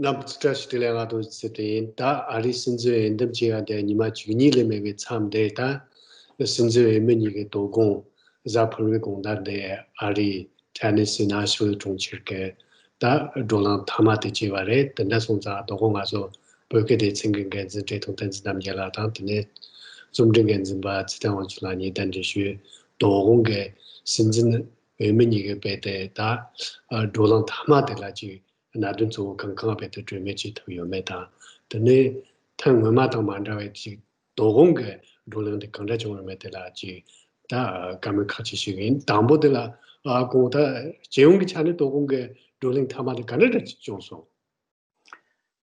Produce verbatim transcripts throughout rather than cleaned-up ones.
ཡང་བཀྲ་ཤིས་བདེ་ལེགས། ང་དོན་ཚེ་བརྟན་ཡིན། ད་ཨ་རིའི་སྲིད་འཛིན་འོས་འདེམས་བྱེད་ཡག་དེ་ཉི་མ་བཅུ་གཉིས་ལས་མེད་པའི་མཚམས་དེ། ད་སྲིད་འཛིན་འོས་མི་གཉིས་ཀྱི་དོ་དགོང་གཟའ་ཕུར་བུའི་དགོང་དག་དེ་ཨ་རིའི་ཊེ་ནེ་སི་ནེ་ཤི་ཝིལ་གྲོང་ཁྱེར་གྱི་ད་བགྲོ་གླེང་མཐའ་མ་དེ་བྱས་པ་རེད། དེ་འདྲ་སོང་ཙང་དོ་དགོང་ང་ཚོ་བོད་སྐད་སྡེ་ཚན་གྱི་འགན་འཛིན་བཀྲས་མཐོང་བསྟན་འཛིན་རྣམ་རྒྱལ་ལགས་དང་། དེ་ནས་རྩོམ་སྒྲིག་འགན་འཛིན་པ་ཚེ་བརྟན་དབང་ཕྱུག་ལགས་གཉིས་བརྡ་འདྲི་ཞུས། དོ་དགོང་གི་སྲིད་འཛིན་འོས་མི་གཉིས་ཀྱི་བོད་དེ་ད་བགྲོ་གླེང་མཐའ་མ་དེ་ལ་ཅིག་གནད་དོན་གཙོ་བོ་གང་གང་བེད་སྤྱོད་གྲོས་མོལ་བྱེད་ཐུབ་ཡོད་མེད་དང་། དེ་ནས་ཐེངས་སྔོན་མ་དང་མ་འདྲ་བའི་ཅིག་དོ་དགོང་གི་བགྲོ་གླེང་དེ་གང་འདྲ་བྱུང་ཡོད་མེད་དེ་ལ་ཅིག་ད་བཀའ་མོལ་ཁག་ཅིག་ཞུ་གི་ཡིན། དང་པོ་དེ་ལ་ཨ་གོང་ད་སྤྱི་ཡོངས་ཀྱི་ཆ་ནས་དོ་དགོང་གི་བགྲོ་གླེང་མཐའ་མ་དེ་ག་འདྲ་འདྲ་ཅིག་བྱུང་སོང་།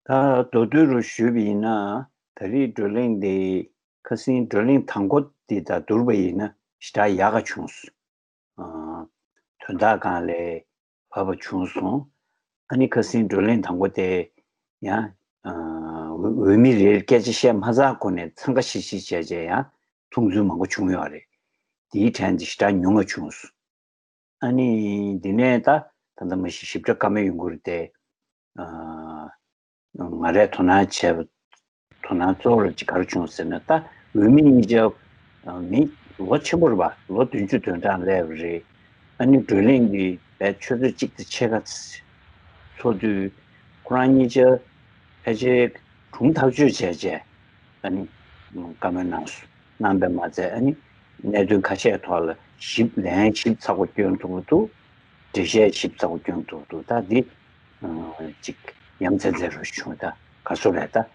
ད་མདོར་བསྡུས་རུ་ཞུས་པ་ཡིན་ན། ད་རེས་བགྲོ་གླེང་དེ་ཁ་སང་བགྲོ་གླེང་དང་པོ་དེ་དང་བསྡུར་བ་ཡིན་ན་ཞེ་དྲག་ཡག་ག་བྱུང་སོང་། ཨ། དོན་དག་སྒང་ལ་བབ་པ་བྱུང་སོང་། ཨ་ནི་ཁ་སང་བགྲོ་གླེང་དང་པོ་དེ་ཡང་ཨ་འོས་འོས་མི་རེར་སྐད་ཆ་བཤད་མ་ཚར་གོང་ནས་འཚང་ཁ་ཤིག་ཤིག་བྱས་བྱས་ཡང་མཐོང་ཚུལ་མང་པོ་བྱུང་ཡོད་རེད། དེའི་གྲས་འདི་ཞེ་དྲག་ཉུང་ང་བྱུང་སོང་། ཨ་ནི་འདི་ནས་ད་ད་ལྟ་མ་གཞི་ཞིབ་ཕྲ་བཀའ་མོལ་ཡོང་གི་རེད་དེ། ཨ། ང་རས་དོ་སྣང་བྱས་པ། དོ་སྣང་གཙོ་བོ་ར་ཅིག་ག་རེ་བྱུང་ཟེར་ན། ད་འོས་མི་གཉིས་ཆ་མི་ལོ་ཆེན་པོ་རེད་པ། ལོ་བདུན་ཅུ་དོན་གྲངས་སླེབས་པ་རེད། ཨ་ནི་བགྲོ་གླེང་འདི་བས་ཆུ་ཚོད་གཅིག་དང་ཕྱེད་ཀ་ཚོགས་དུས། ཁོ་རང་གཉིས་ཆ་ཕལ་ཆེར་གྲུང་ཐག་གཅོད་བྱས་བྱས་ཨ་ནི་བཀའ་མོལ་གནང་སོང་། གནང་པས་མ་ཚད་ཨ་ནི་གནད་དོན་ཁ་ཤས་ཐོག་ལ་ཞིབ་ལན་ཞིབ་ཚགས་པོ་སྐྱོན་ཐུབ་ཀྱི་འདུག་འགྲེལ་བཤད་ཞིབ་ཚགས་པོ་སྐྱོན་ཐུབ་ཀྱི་འདུག་ད་འདི་ཅིག་ཡ་མཚན་ཚན་རུ་བྱུང་། ད་ག་སོ་རེད། ད་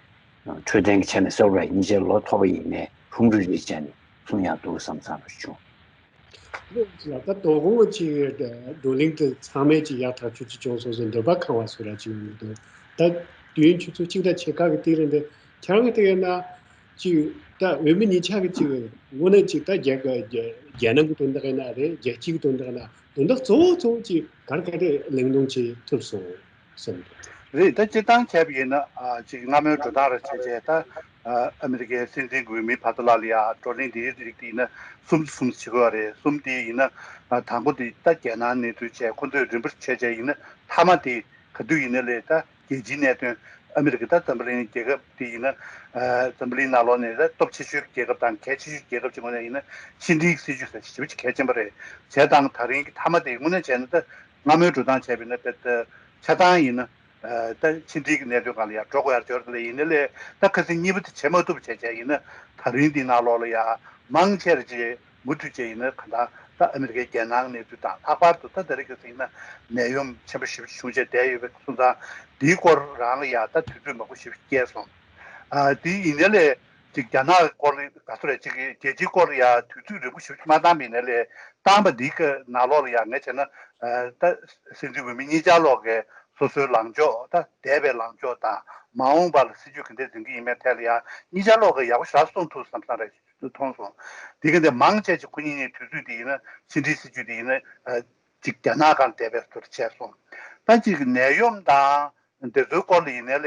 འཕྲོད་བསྟེན་གྱི་ཆ་ནས་སོ་རེད། གཉིས་ཆ་ལོ་མཐོ་པོ་ཡིན་ནའི་ཧྲུང་རུ་རི་བྱས་ནས་གསུང་ཡག་འདུག་བསམ་བསམ་རུ་བྱུང་། ལགས། ད་དོ་དགོང་ཅིག་བགྲོ་གླེང་དེ་ཚང་མས་ཅིག་ཡག་ཐག་ཆོད་ཅིག་བྱུང་སོང་ཟེར་འདོད་པ་ཁེངས་པ་བཟོ་ར་ཅིག་ཡོང་གི་འདུག་ད་དུས་ཡུན་ཆུ་ཚོད་གཅིག་དང་ཕྱེད་ཀ་གི་སྟེང་རེད་འདི། ཁྱེད་རང་གི་སྟེང་ཡིན་ན་ཅིག་ད་འོས་མི་གཉིས་ཆ་གི་ཅིག་དངོས་གནས་ཅིག་ད་རྒྱལ་རྒྱལ་རྒྱལ་ནང་གི་དོན་དག་ཡིན་ན་རེད། རྒྱལ་སྤྱི་གི་དོན་དག་ཡིན་ན་དོན་དག་གཙོ་བོ་གཙོ་བོ་ཅིག་ག་རེ་ག་རེ་གླེང་སློང་བྱེད་ཐུབ་སོང་། རེད། ད་སྤྱིར་བཏང་བྱས་པ་ཡིན་ན་ཨ་ཅིག་སྔ་མོའི་འགྲོ་སྟངས་ར་བྱས་བྱས། ད་ཨ་ཨ་མི་རི་ཀའི་སྲིད་འཛིན་གྱི་འོས་མི་བར་དུ་ལ་ལ་ཡ་བགྲོ་གླེང་འདིའི་རིགས་དེ་ཡིན་ན་གསུམ་གསུམ་བྱེད་དགོས་རེད། གསུམ་དེ་ཡིན་ན་ཨ་དང་པོ་དེ་ད་རྒྱལ་ནང་གནས་ཚུལ་བྱས། ཁོ་ཚོས་རིམ་པར་བྱས་བྱས་ཡིན་ན་མཐའ་མ་དེ་ག་དུས་ཡིན་ན་ལས་ད་རྒྱལ་སྤྱིའི་གནད་དོན། ཨ་མི་རི་ཀ་ད་འཛམ་བུ་གླིང་རྒྱལ་ཁབ་དེ་ཡིན་ན་ཨ་འཛམ་བུ་གླིང་ནང་ལོགས་ནས་ད་སྟོབས་ཆེ་ཤོས་རྒྱལ་ཁབ་དང་གལ་ཆེ་ཤོས་རྒྱལ་ཁབ་ཅིག་ངོས་ནས་ཡིན་ན་ཕྱི་འབྲེལ་གྱི་སྲིད་ཇུས་ཟེར་ཞེ་པོ་ཅིག་གལ་ཆེན་པོ་རེད། བྱས་ཙང་ད་རིང་གི་མཐའ་མ་དེ་དངོས་གནས་བྱས་ན་ད་སྔ་མོའི་འགྲོ་སྟངས་བྱས་པ་ཡིན་ན་ད་ད་ཆ་ཚང་ཡིན་ན། ཨ་ད་ཕྱི་འབྲེལ་གྱི་གནད་དོན་སྒང་ལ་ཡར་འགྲོ་དགོས་ཡར་འབྱོར་དེ་ལས་ཡིན་ནའི་ལས་ད་ཁ་སང་གཉིས་པ་དེ་བྱེད་མ་ཐུབ་བྱས་བྱས་ཡིན་ན། ད་རིང་འདི་ནང་ལོགས་ལ་ཡ་མང་ཆེ་ར་ཅིག་མུ་མཐུད་བྱས་ཡིན་ན་ག་ད་ད་ཨ་མི་རི་ཀའི་རྒྱལ་ནང་གནས་ཚུལ་དང་། ལྷག་པར་དུ་ད་ད་རེས་ཁ་སང་ཡིན་ན་ནད་ཡམས་ཆེན་པོ་ཞེ་པོ་ཅིག་བྱུང་བྱས་བསྡད་ཡོད་པའི་སོང་ཙང་། འདིའི་སྐོར་རང་ལ་ཡ་ད་དུས་ཚོད་མང་པོ་ཞེ་པོ་ཅིག་བསྐྱལ་སོང་། ཨ་དེ་ཡིན་ནའི་ལས་ཅིག་རྒྱ་ནག་སྐོར་ལ་ག་ཚོད་རེད། ཅིག་རྒྱལ་སྤྱིའི་སྐོར་ལ་ཡ་དུས་ཚོད་རིང་པོ་ཞེ་པོ་ཅིག་མ་བཏང་བ་ཡིན་ནའི་ལས་བཏང་པ་འདི་གི་ནང་ལོགས་ལ་ཡ་ངས་བྱས་ན་ཨ་ད་སྲིད་འཛིན་འོས་མི་གཉིས་ཆ་ལོག་གི་སོ་སོའི་ལངས་ཕྱོགས། ད་འདས་པའི་ལངས་ཕྱོགས་དང་མ་འོངས་པ་ལ་སྲིད་ཇུས་ག་འདྲ་འཛིན་གྱི་ཡིན་མིན་ཐད་ལ་ཡང་གཉིས་ཆ་ལོག་གིས་ཡག་པོ་ཞེ་དྲག་གསུངས་ཐུབ་བསམ་བསམ་རེ་མཐོང་སོང་། དེ་ག་འདྲ་མང་ཆེ་ཅིག་ཁོ་གཉིས་གཉིས་དུས་ཚོད་དེ་ཡིན་ན་ཕྱི་འབྲེལ་སྲིད་ཇུས་དེ་ཡིན་ན་ཨ་ཅིག་རྒྱ་ནག་སྒང་འདས་པའི་ཟུར་བྱས་སོང་། ད་ཅིག་ནད་ཡམས་དང་འདི་ཚོའི་སྐོར་ལ་ཡིན་ནའི་ལས་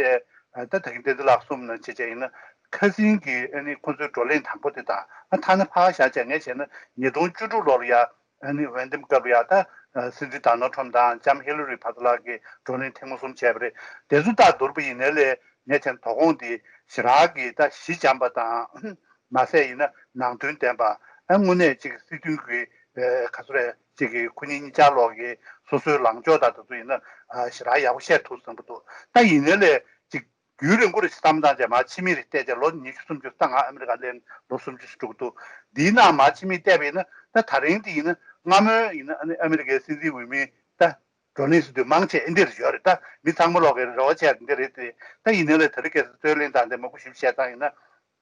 ཨ་ད་ད་གིན་བསྟན་འཛིན་ལགས་གསུངས་ནང་བྱས་བྱས་ཡིན་ན་ཁ་སང་གི་ཨ་ནི་ཁོང་ཚོའི་བགྲོ་གླེང་དང་པོ་དེ་དང་། ཨ་ཐ་ན་ཕར་བཞག་བྱས་ངས་བྱས་ན་ཉིས་སྟོང་བཅུ་དྲུག་ལོ་ལ་ཡ། ཨ་ནི་འོས་འདེམས་སྐབས་ལ་ཡ་ད་སྲིད་འཛིན་ཌོ་ནལ་ཊམ་དང་ལྕམ་ཧི་ལ་རི་བར་དུ་ལགས་ཀྱིས་བགྲོ་གླེང་ཐེངས་མ་གསུམ་བྱས་པ་རེད། དེ་ཚོ་དང་བསྡུར་བ་ཡིན་ནའི་ལས་ངས་བྱས་ན་དོ་དགོང་དེ་ཞེ་དྲག་གི་ད་ཞི་འཇམ་པ་དང་མ་ཟད་ཡིན་ན་ནང་དོན་ལྡན་པ། ཨ་དངོས་གནས་ཅིག་སྲིད་དོན་གྱི་ཨ་ག་ཚོད་རེད། ཅིག་གི་ཁོ་གཉིས་གཉིས་ཆ་ལོག་གི་སོ་སོའི་ལངས་ཕྱོགས་དང་དེ་ཚོ་ཡིན་ན་ཨ་ཞེ་དྲག་ཡག་པོ་བཤད་ཐུབ་བསམ་གྱི་འདུག་ད་ཡིན་ནའི་ལས་ཅིག་རྒྱུན་རིང་པོ་རེ་བསམ་བློ་བཏང་བྱས་མར་ཕྱི་མིག་རེ་བལྟས་བྱས། ལོ་ཉི་ཤུ་སུམ་ཅུ། ད་ང་ཨ་མི་རི་ཀ་སླེབས་ལོ་སུམ་ཅུ་ཞིག་འགྲོ་གི་འདུག་འདིའི་ནང་མར་ཕྱི་མིག་བལྟས་པ་ཡིན་ན་ད་ད་རིང་འདི་ཡིན་ན་སྔ་མོའི་ཡིན་ན་ཨ་ནི་ཨ་མི་རི་ཀའི་སྲིད་འཛིན་འོས་མི་ད་བགྲོ་གླེང་ཟེར་དུས་མང་ཆེ་འདི་འདྲ་ཡོད་རེད། ད་མི་ཚང་མ་ལོག་གི་རེ་བ་བྱས་འདི་རེད་དེ། ད་ཡིན་ནའི་ལས་ད་རེས་ཁ་སང་རྩོད་གླེང་དང་འདི་མང་པོ་ཞིག་བཤད་སྟངས་ཡིན་ན།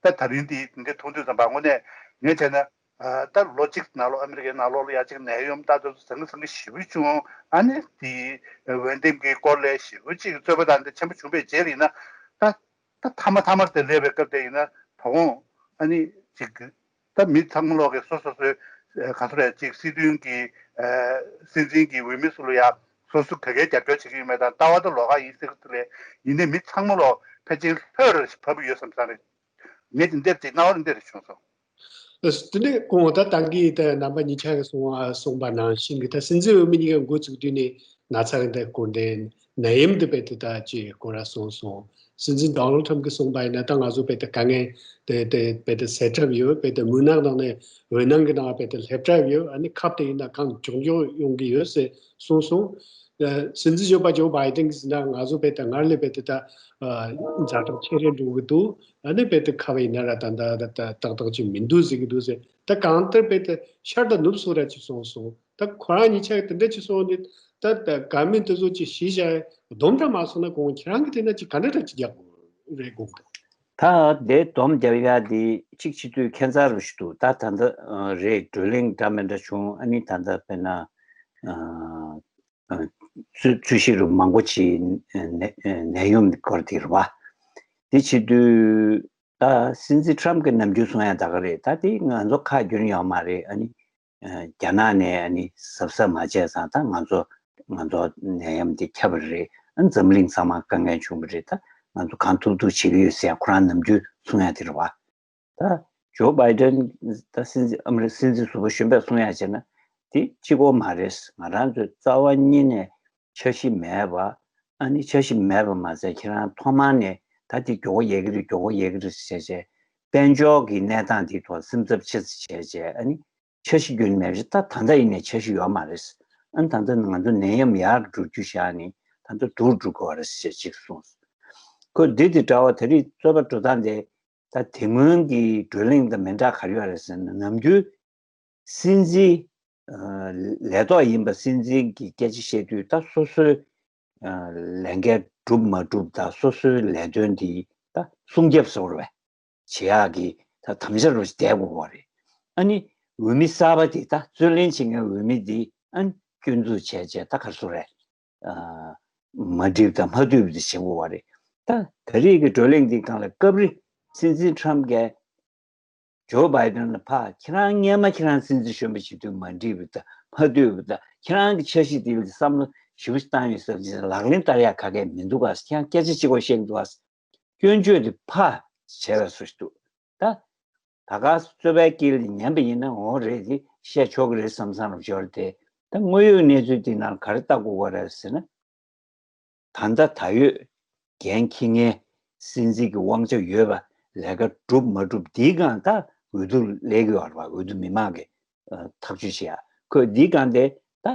ད་ད་རིང་འདི་འདི་མཐོང་དུས་ཙམ་པ་དངོས་གནས་ངས་བྱས་ན། ཨ་ད་ལོ་གཅིག་ནང་ལོགས་ཨ་མི་རི་ཀའི་ནང་ལོགས་ལ་ཡ་གཅིག་ནད་ཡམས་ད་དུང་ཟང་ངེ་ཟིང་ངེ་ཞེ་པོ་བྱུང་། ཨ་ནི་དེའི་འོས་འདེམས་ཀྱི་སྐོར་ལ་ཞེ་པོ་གཅིག་རྩོད་པ་དང་དེ་ཆེན་པོ་བྱུང་བའི་རྗེས་ལ་ཡིན་ན། ད་ད་མཐའ་མ་མཐའ་མར་དེ་སླེབས་པའི་སྐབས་དེ་ཡིན་ན་དོ་དགོང་ཨ་ནི་གཅིག་ད་མི་ཚང་མ་ལོག་གི་སོ་སོ་སོའི་ཨ་ག་ཚོད་རེད། གཅིག་སྲིད་དོན་གྱི་ཨ་སྲིད་འཛིན་གྱི་འོས་མི་ཚོ་ལ་ཡ་སོ་སོ་ག་གའི་རྒྱབ་སྐྱོར་བྱེད་ཀྱི་ཡོད་མེད་དང་། ལྟ་བ་ད་ལོགས་ཀ་ཡིན་སྲིད་ཀྱི་འདུག་ལས་ཡིན་ནའི་མི་ཚང་མ་ལོག་ཕལ་ཆེར་ལྷོད་རེ་བབས་ཡོད་བསམ་བསམ་རེད། ངས་དེ་འདིར་ཅིག་སྣང་བ་འདི་རེ་བྱུང་སོང་། ཨ་དེ་ནས་གོང་ད་ད་གིན་ད་རྣམ་པ་གཉིས་ཆ་གིས་གསུངས་གསུངས་པ་ནང་བཞིན་གྱི་ད་སྲིད་འཛིན་འོས་མི་གཉིས་ཀ་འགོ་བཙུགས་དུས་ནས། ན་ཚ་གི་འདི་སྐོར་འདི་ནད་ཡམས་འདི་རྦད་དེ་ད་ཅིག་སྐོར་ར་གསུངས་སོང་། སྲིད་འཛིན་ཌོ་ནལ་ཊམ་གྱིས་གསུངས་པ་ཡིན་ན་ད་ང་ཚོ་རྦད་དེ་དཀའ་ངལ་དེ་དེ་རྦད་དེ་སེལ་གྲབས་ཡོད། རྦད་དེ་མུན་ནག་ནང་ནས་འོད་སྣང་གི་ནང་རྦད་དེ་སླེབས་གྲབས་ཡོད། ཨ་ནི་ཁབ་དེ་ཡིན་ན་གང་མགྱོགས་མགྱོགས་ཡོང་གི་ཡོད་ཟེར་གསུངས་སོང་། ཨ་སྲིད་འཛིན་གཞོན་པ་ཇོ་བྷའི་ཌེན་གྱིས་ཟེར་ན་ང་ཚོ་རྦད་དེ་སྔར་ལས་རྦད་དེ་ད་ཨ་ཛ་དྲག་ཆེ་རུ་འགྲོ་གི་འདུག་ཨ་ནི་རྦད་དེ་ཁབ་ཡིན་ན་ར་ད་ད་ད་ཏག་ཏག་ཅིག་མི་འདུག་ཟེར་གི་འདུག་ཟེར། ད་གང་ལྟར་རྦད་དེ་ཤར་དང་ནུབ་སོགས་ར་ཅིག་གསུངས་སོང་། ད་ཁོ་རང་གཉིས་ཆ་དེ་འདྲ་ཅིག་གསུངས་ནས་ད་ད་ག་མིན་དེ་ཚོ་ཅིག་གཞི་བཞག་སྡོམ་འདྲ་མ་སོང་ན་དགོངས་ཁྱེད་རང་གིས་དེ་ན་ཅིག་ག་འདྲ་འདྲ་ཅིག་རྒྱག་དགོས་རེད་དགོངས་འདུག་ད་དེ་སྡོམ་རྒྱབ་ཡ་དེ་གཅིག་བྱེད་དུས་ཁྱད་མཚར་རུ་ཞིག་འདུག་ད་ད་ལྟ་རེད། བགྲོ་གླེང་འདྲ་མི་འདྲ་བྱུང་། ཨ་ནི་ད་ལྟ་དཔེར་ན་ཨ་ཨ་རྩོད་རྩོད་གཞི་རུ་མང་པོ་ཅིག་ནད་ནད་ཡམས་སྐོར་དེ་རེད་བ། དེ་བྱེད་དུས་ད་སྲིད་འཛིན་ཊམ་གྱིས་ནམ་རྒྱུན་གསུང་ཡ་ད་ག་རེད། ད་དེ་ང་ཚོ་ཁ་རྒྱུན་ཡོད་མ་རེད། ཨ་ནི་རྒྱ་ནག་ནས་ཨ་ནི་གཟབ་གཟབ་མ་བྱས་ཙང་ད་ང་ཚོ་ང་ཚོ་ནད་ཡམས་འདི་ཁྱབ་པ་རེད། ཨ་འཛམ་གླིང་ཚང་མ་དཀའ་ངལ་བྱུང་བ་རེད། ད་ང་ཚོ་གང་ཐུབ་ཐུབ་བྱེད་ཀྱི་ཡོད་ཟེར་ཁོ་རང་ནམ་རྒྱུན་གསུང་ཡ་དེ་རེད་བ། ད་ཇོ་བྷའི་ཌེན་ད་སྲིད་འཛིན་ཨ་མི་རི་ཀའི་སྲིད་འཛིན་ཟུར་པ་གཞོན་པས་གསུང་ཡ་བྱས་ན་དེ་གཅིག་པོ་མ་རེད། ང་རང་ཚོས་རྩ་བ་ཉིད་ནས་འཆར་གཞི་མེད་པ། ཨ་ནི་འཆར་གཞི་མེད་པ་མ་ཟད་ཁྱེད་རང་ཐོག་མར་ནས་ད་དེ་མགྱོགས་པོ་ཡལ་གྱི་རེད། མགྱོགས་པོ་ཡལ་གྱི་རེད་ཟེར་བྱས་བྱས། དཔལ་འབྱོར་གྱི་གནས་སྟངས་དེའི་ཐོག་སེམས་འཚབ་ཆེ་ཙམ་བྱས་བྱས། ཨ་ནི་འཆར་གཞི་རྒྱུན་མེད་པ་ཞིག་ད་ད་ལྟ་ཡིན་ནའི་འཆར་གཞི་ཡོད་མ་རེད། ཨ་ནི་ད་ལྟ་ང་ཚོ་ནད་ཡམས་ཡར་འགྲོ་རྒྱུ་བཞག་ནས་ད་ལྟ་སྡུག་རུ་འགྲོ་དགོས་པ་རེད་ཟེར་ཅིག་གསུངས། ཁོས་འདི་དེ་འདྲ་བ་ད་རེས་རྩོད་པ་འགྲོ་སྟངས་དེ་ད་དེ་སྔོན་གྱི་བགྲོ་གླེང་དང་མི་འདྲ་ག་རེ་ཡོད་རེད་ཟེར་ན། ནམ་རྒྱུན་སྲིད་འཛིན་ཨ་ལས་ཐོག་ཡིན་པ་སྲིད་འཛིན་གྱིས་སྐད་ཆ་བཤད་དུས་ད་སོ་སོའི་ཨ་ལས་འགན་སྒྲུབ་མ་སྒྲུབ་དང་སོ་སོའི་ལས་དོན་དེ་ད་སྲུང་སྐྱོབ་ཟེར་བ་བྱེད་ཡག་གི་ད་དམ་བཅའ་རུ་བསྡད་དགོས་པ་རེད། ཨ་ནི་འོས་མི་གསར་པ་དེ་ད་རྩོད་ལེན་བྱེད་མཁན་འོས་མི་དེ་ཨ་ནི་སྐྱོན་འཛུགས་བྱས་བྱས་ད་ག་རེ་ཟེར་རེད། ཨ་མ་འགྲིག་དང་མ་འཐུས་པ་དེ་བྱེད་དགོས་པ་རེད། ད་ད་རེས་ཀྱི་བགྲོ་གླེང་འདིའི་སྒང་ལ་སྐབས་རེ་སྲིད་འཛིན་ཊམ་གྱིས་ཇོ་བྷའི་ཌེན་ལ་ཕར་ཁྱེད་རང་སྔོན་མ་ཁྱེད་རང་སྲིད་འཛིན་གཞོན་པ་བྱེད་དུས་མ་འགྲིག་པ་དང་མ་འཐུས་པ་དང་ཁྱེད་རང་གི་འཆར་གཞི་དེ་ལ་བསམ་བློ་ཞེ་པོ་ཞིག་བཏང་ཡོད་ཟེར་བ་ཅིག་ལག་ལེན་བསྟར་ཡག་ག་གེ་མི་འདུག་ག་ཁྱེད་རང་སྐད་ཆ་གཅིག་པོ་བཤད་འདུག་ག་སྐྱོན་བརྗོད་དེ་ཕར་བྱས་པ་བཟོ་ཞིག་འདུག་ད་ད་ག་རྩོད་པའི་དཀྱིལ་ལ་ཉན་པ་ཡིན་ན་འོ་རེད། དེ་བཤད་ཆོག་གི་རེད་བསམ་བསམ་རུ་འབྱོར་ཏེ། ད་དངོས་ཡོད་གནས་ཚུལ་དེ་ནང་ག་རེ་ལྟ་དགོས་པ་རེད་ཟེར་ན། ད་ལྟ་ད་ཡོད་འགན་འཁྱེར་མཁན་སྲིད་འཛིན་གྱི་དབང་ཆ་ཡོད་པ་ལས་ཀ་སྒྲུབ་མ་སྒྲུབ་འདིའི་སྒང་ད་འོས་བསྡུ་སླེབས་ཀྱི་ཡོད་རེད་བ། འོས་བསྡུ་མི་མང་གི་ཨ་ཐག་གཅོད་བྱེད་ཡ། ཁོས་འདིའི་སྒང་དེ་ད་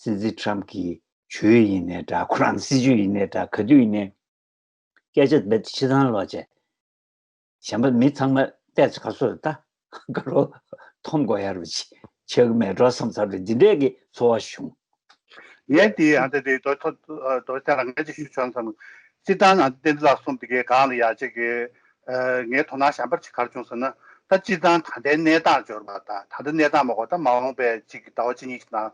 སྲིད་འཛིན་ཊམ་གྱི་ཇུས་ཡིན་ནའི་འདྲ། ཁོ་རང་སྲིད་ཇུས་ཡིན་ནའི་འདྲ། ག་དུས་ཡིན་ནའི་སྐད་ཆ་རྦད་དེ་ཕྱི་ཐང་ལོག་བྱས། གཞན་པ་མི་ཚང་མ་བལྟས་ཚེ་ག་སོ་རེད། ད་དགའ་རོགས་མཐོང་དགོས་ཡ་རུ་ཆགས་ཀྱི་མེད་འགྲོ་བསམ་ཚར་རེད། འདི་འདྲས་ཀྱི་ཚོར་བ་བྱུང་། ངས་དེ་ཨ་འདི་དེ་རྡོ་ཐོ་རྡོ་ཐ་རང་ངས་ཅིག་ཞུ་ཆོག་བསམ། སྤྱིར་བཏང་ང་བསྟན་འཛིན་ལགས་གསུངས་པའི་གི་སྒང་ལ་ཡ་ཅིག་གི་ངའི་དོ་སྣང་གཞན་པ་ཅིག་ག་རེ་བྱུང་ཟེར་ན། ད་སྤྱིར་བཏང་ད་ལྟའི་གནས་སྟངས་འབྱོར་བ་དང་ད་ལྟ་གནས་སྟངས་མ་གོ་ད་མ་འོངས་པའི་ཅིག་གི་ཟླ་བ་གཅིག་གཉིས་ཀྱི་ནང་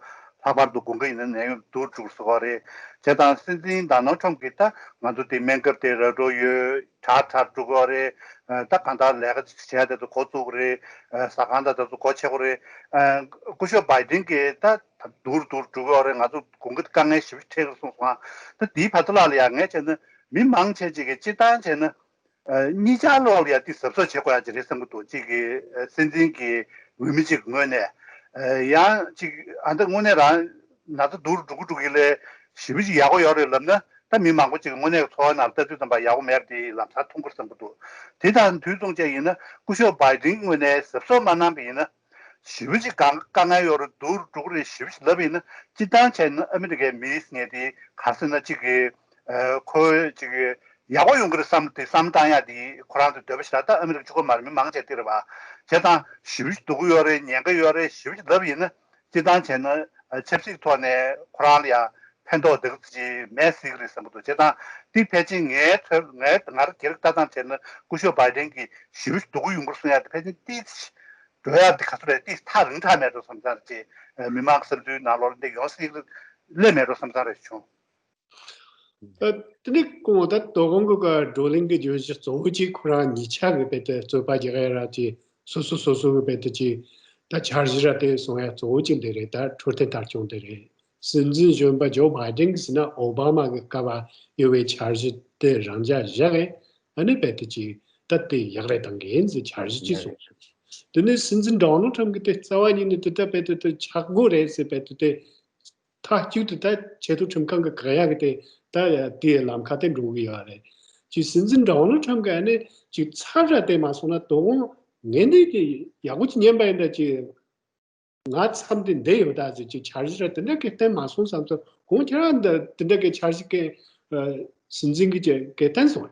ལྷག་པར་དུ་དགུན་ཁ་ཡིན་ན་ནད་ཡམས་སྡུག་རུ་འགྲོ་གི་རེད། བྱས་ཙང་སྲིད་འཛིན་ཌོ་ནལ་ཊམ་གྱིས་ད་ང་ཚོ་དེ་སྨན་ཁབ་དེ་རག་འགྲོ་ཡོད། དྲག་དྲག་འགྲོ་གི་རེད། ད་གང་ལྟར་ལས་ཀ་བྱས་དེ་ཚོ་འགོ་བཙུགས་རེད། ཟ་ཁང་དང་དེ་ཚོ་སྒོ་ཕྱེ་གི་རེད། སྐུ་ཞབས་བྷའི་ཌེན་གྱིས་ད་སྡུག་རུ་སྡུག་རུ་འགྲོ་གི་རེད། ང་ཚོ་དགུན་ཁ་དཀའ་ངལ་ཞེ་པོ་ཅིག་འཕྲད་ཀྱི་རེད་གསུངས་སོང་། ད་དེའི་བར་དུ་ལ་ལ་ཡ་ངས་བྱས་ན་མི་མང་ཆེ་ཅིག་གིས་སྤྱིར་བཏང་བྱས་ན། ཨ་གཉིས་ཆར་ལོག་ལ་ཡ་དེ་གཟབ་གཟབ་བྱེད་དགོས་ཡ་ཅིག་རེད་བསམ་གྱི་འདུག་གཅིག་གི་ཨ་སྲིད་འཛིན་གྱི་འོས་མི་གཅིག་གི་ངོས་ནས་ཨ་ཡང་གཅིག་ཨ་ད་དངོས་གནས་རང་ན་ཚ་སྡུག་རུ་འགྲོ་གི་འགྲོ་གི་ལས་ཞེ་པོ་ཅིག་ཡག་པོ་ཡོད་རེད་ལབ་ན། ད་མི་མང་པོ་ཅིག་དངོས་གནས་ཀྱི་འཚོ་བ་ནང་ལ་ལྟ་དུས་ཙམ་པ་ཡག་པོ་མེད་པ་དེ་ལམ་སང་མཐོང་གི་རེད་བསམ་གྱི་འདུག་དེ་དང་དུས་མཚུངས་བཅས་ཡིན་ན་སྐུ་ཞབས་བྷའི་ཌེན་ངོས་ནས་གཟབ་གཟབ་མ་གནང་བ་ཡིན་ན། ཞེ་པོ་ཅིག་དཀའ་དཀའ་ངལ་ཡོད་རེད། སྡུག་རུ་འགྲོ་གི་རེད། ཞེ་པོ་ཅིག་ལབ་པ་ཡིན་ན། སྤྱིར་བཏང་བྱས་ན་ཨ་མི་རི་ཀའི་མིའི་ངོས་དེ་ག་རེ་ཟེར་ན་གཅིག་གི་ཨ་ཁོ་གཅིག་གི་ཡག་པོ་ཡོང་གི་རེད་བསམ་དེ་བསམ་བཏང་ཡ་དེ་ཁོ་རང་ཚོའི་འདོད་པ་ཞིག་རེད། ད་ཨ་མི་རི་ཀ་གཅིག་པོ་མ་རེད། མི་མང་ཆེ་དེ་རེད་བ། བྱས་ཙང་ཞེ་པོ་ཅིག་སྡུག་གི་ཡོད་རེད། ཉེན་ཁ་ཡོད་རེད། ཞེ་པོ་ཅིག་ལབ་པ་ཡིན་ན། སྤྱིར་བཏང་བྱས་ན་ཨ་ཆབ་སྲིད་ཐོག་ནས་ཁོ་རང་ལ་ཡང་ཕན་ཐོགས་འདི་ག་ཅིག་མེད་སྲིད་ཀྱི་རེད་བསམ་གྱི་འདུག་བྱས་ཙང་དེ་ཕལ་ཆེར་ངའི་ཚོད་ངའི་ང་རང་སྒེར་ལྟ་སྟངས་བྱས་ན་སྐུ་ཞབས་བྷའི་ཌེན་གྱིས་ཞེ་པོ་ཅིག་སྡུག་གི་ཡོང་གི་རེད་གསུང་ཡ་དེ་ཕལ་ཆེར་ཏོག་ཙམ་འགྲོ་ཡ་དེ་ག་ཚོད་རེད། ཏོག་ཙམ་ཐག་རིང་དྲགས་མེད་འགྲོ་བསམ་བསམ་རེད། ཅེས་མི་མང་གི་བསམ་ཚུལ་ནང་ལོགས་ལ་འདི་ཡོང་སྲིད་ཀྱི་སླེབས་མེད་འགྲོ་བསམ་བསམ་རེད་བྱུང་། ད་དེ་ནས་གོང་ད་དོ་དགོང་གི་བགྲོ་གླེང་གི་བརྗོད་གཞི་གཙོ་བོ་གཅིག་ཁོ་རང་གཉིས་ཆ་གི་རྦད་དེ་རྩོད་པ་རྒྱག་ཡ་ར་ཅིག་སོ་སོ་སོ་སོ་གི་རྦད་དེ་ཅིག་ད་འཆར་གཞི་ར་དེ་སོང་ཡ་གཙོ་བོ་གཅིག་འདི་རེད། ད་འཕྲོད་བསྟེན་ཐད་སྐྱོང་དེ་རེད། སྲིད་འཛིན་གཞོན་པ་ཇོ་བྷའི་ཌེན་གྱིས་ཟེར་ན་ཨོ་བྷ་མ་གི་སྐབས་ཡོད་པའི་འཆར་གཞི་དེ་རང་འཇགས་བཞག་གི་ཨ་ནི་རྦད་དེ་ཅིག་ད་དེ་ཡག་རེད་བཏང་གི་ཡིན་ཟེར་འཆར་གཞི་གཅིག་གསུངས། དེ་ནས་སྲིད་འཛིན་ཌོ་ནལ་ཊམ་གྱིས་དེ་རྩ་བ་ཉིད་ནས་དེ་ལྟ་རྦད་དེ་དེ་ཆགས་དགོས་རེད་ཟེར་རྦད་དེ་དེ། མཐའ་གཅིག་ཏུ་ད་ཆེས་མཐོའི་ཁྲིམས་ཁང་གི་བཀག་ཡག་གི་དེ་ད་དེའི་ལམ་ཁ་དེ་འགྲོ་གི་ཡོད་རེད། ཅིག་སྲིད་འཛིན་ཌོ་ནལ་ཊམ་གི་ཨ་ནི་ཅིག་ཚར་ར་དེ་མ་སོང་ན་དོ་དགོང་ངས་འདི་ཅིག་ཡག་པོ་ཅིག་ཉན་པ་ཡིན་ད་ཅིག་ང་མཚམས་དེ་འདས་ཡོད་ད་ཟེར་ཅིག་འཆར་གཞི་ར་དེ་འདྲ་གི་བསྟན་མ་སོང་བསམ་ཚོ་གོང་ཁྱེད་རང་འདི་དེ་འདྲ་གི་འཆར་གཞི་གི་སྲིད་འཛིན་གི་ཅིག་གི་བསྟན་སོང་།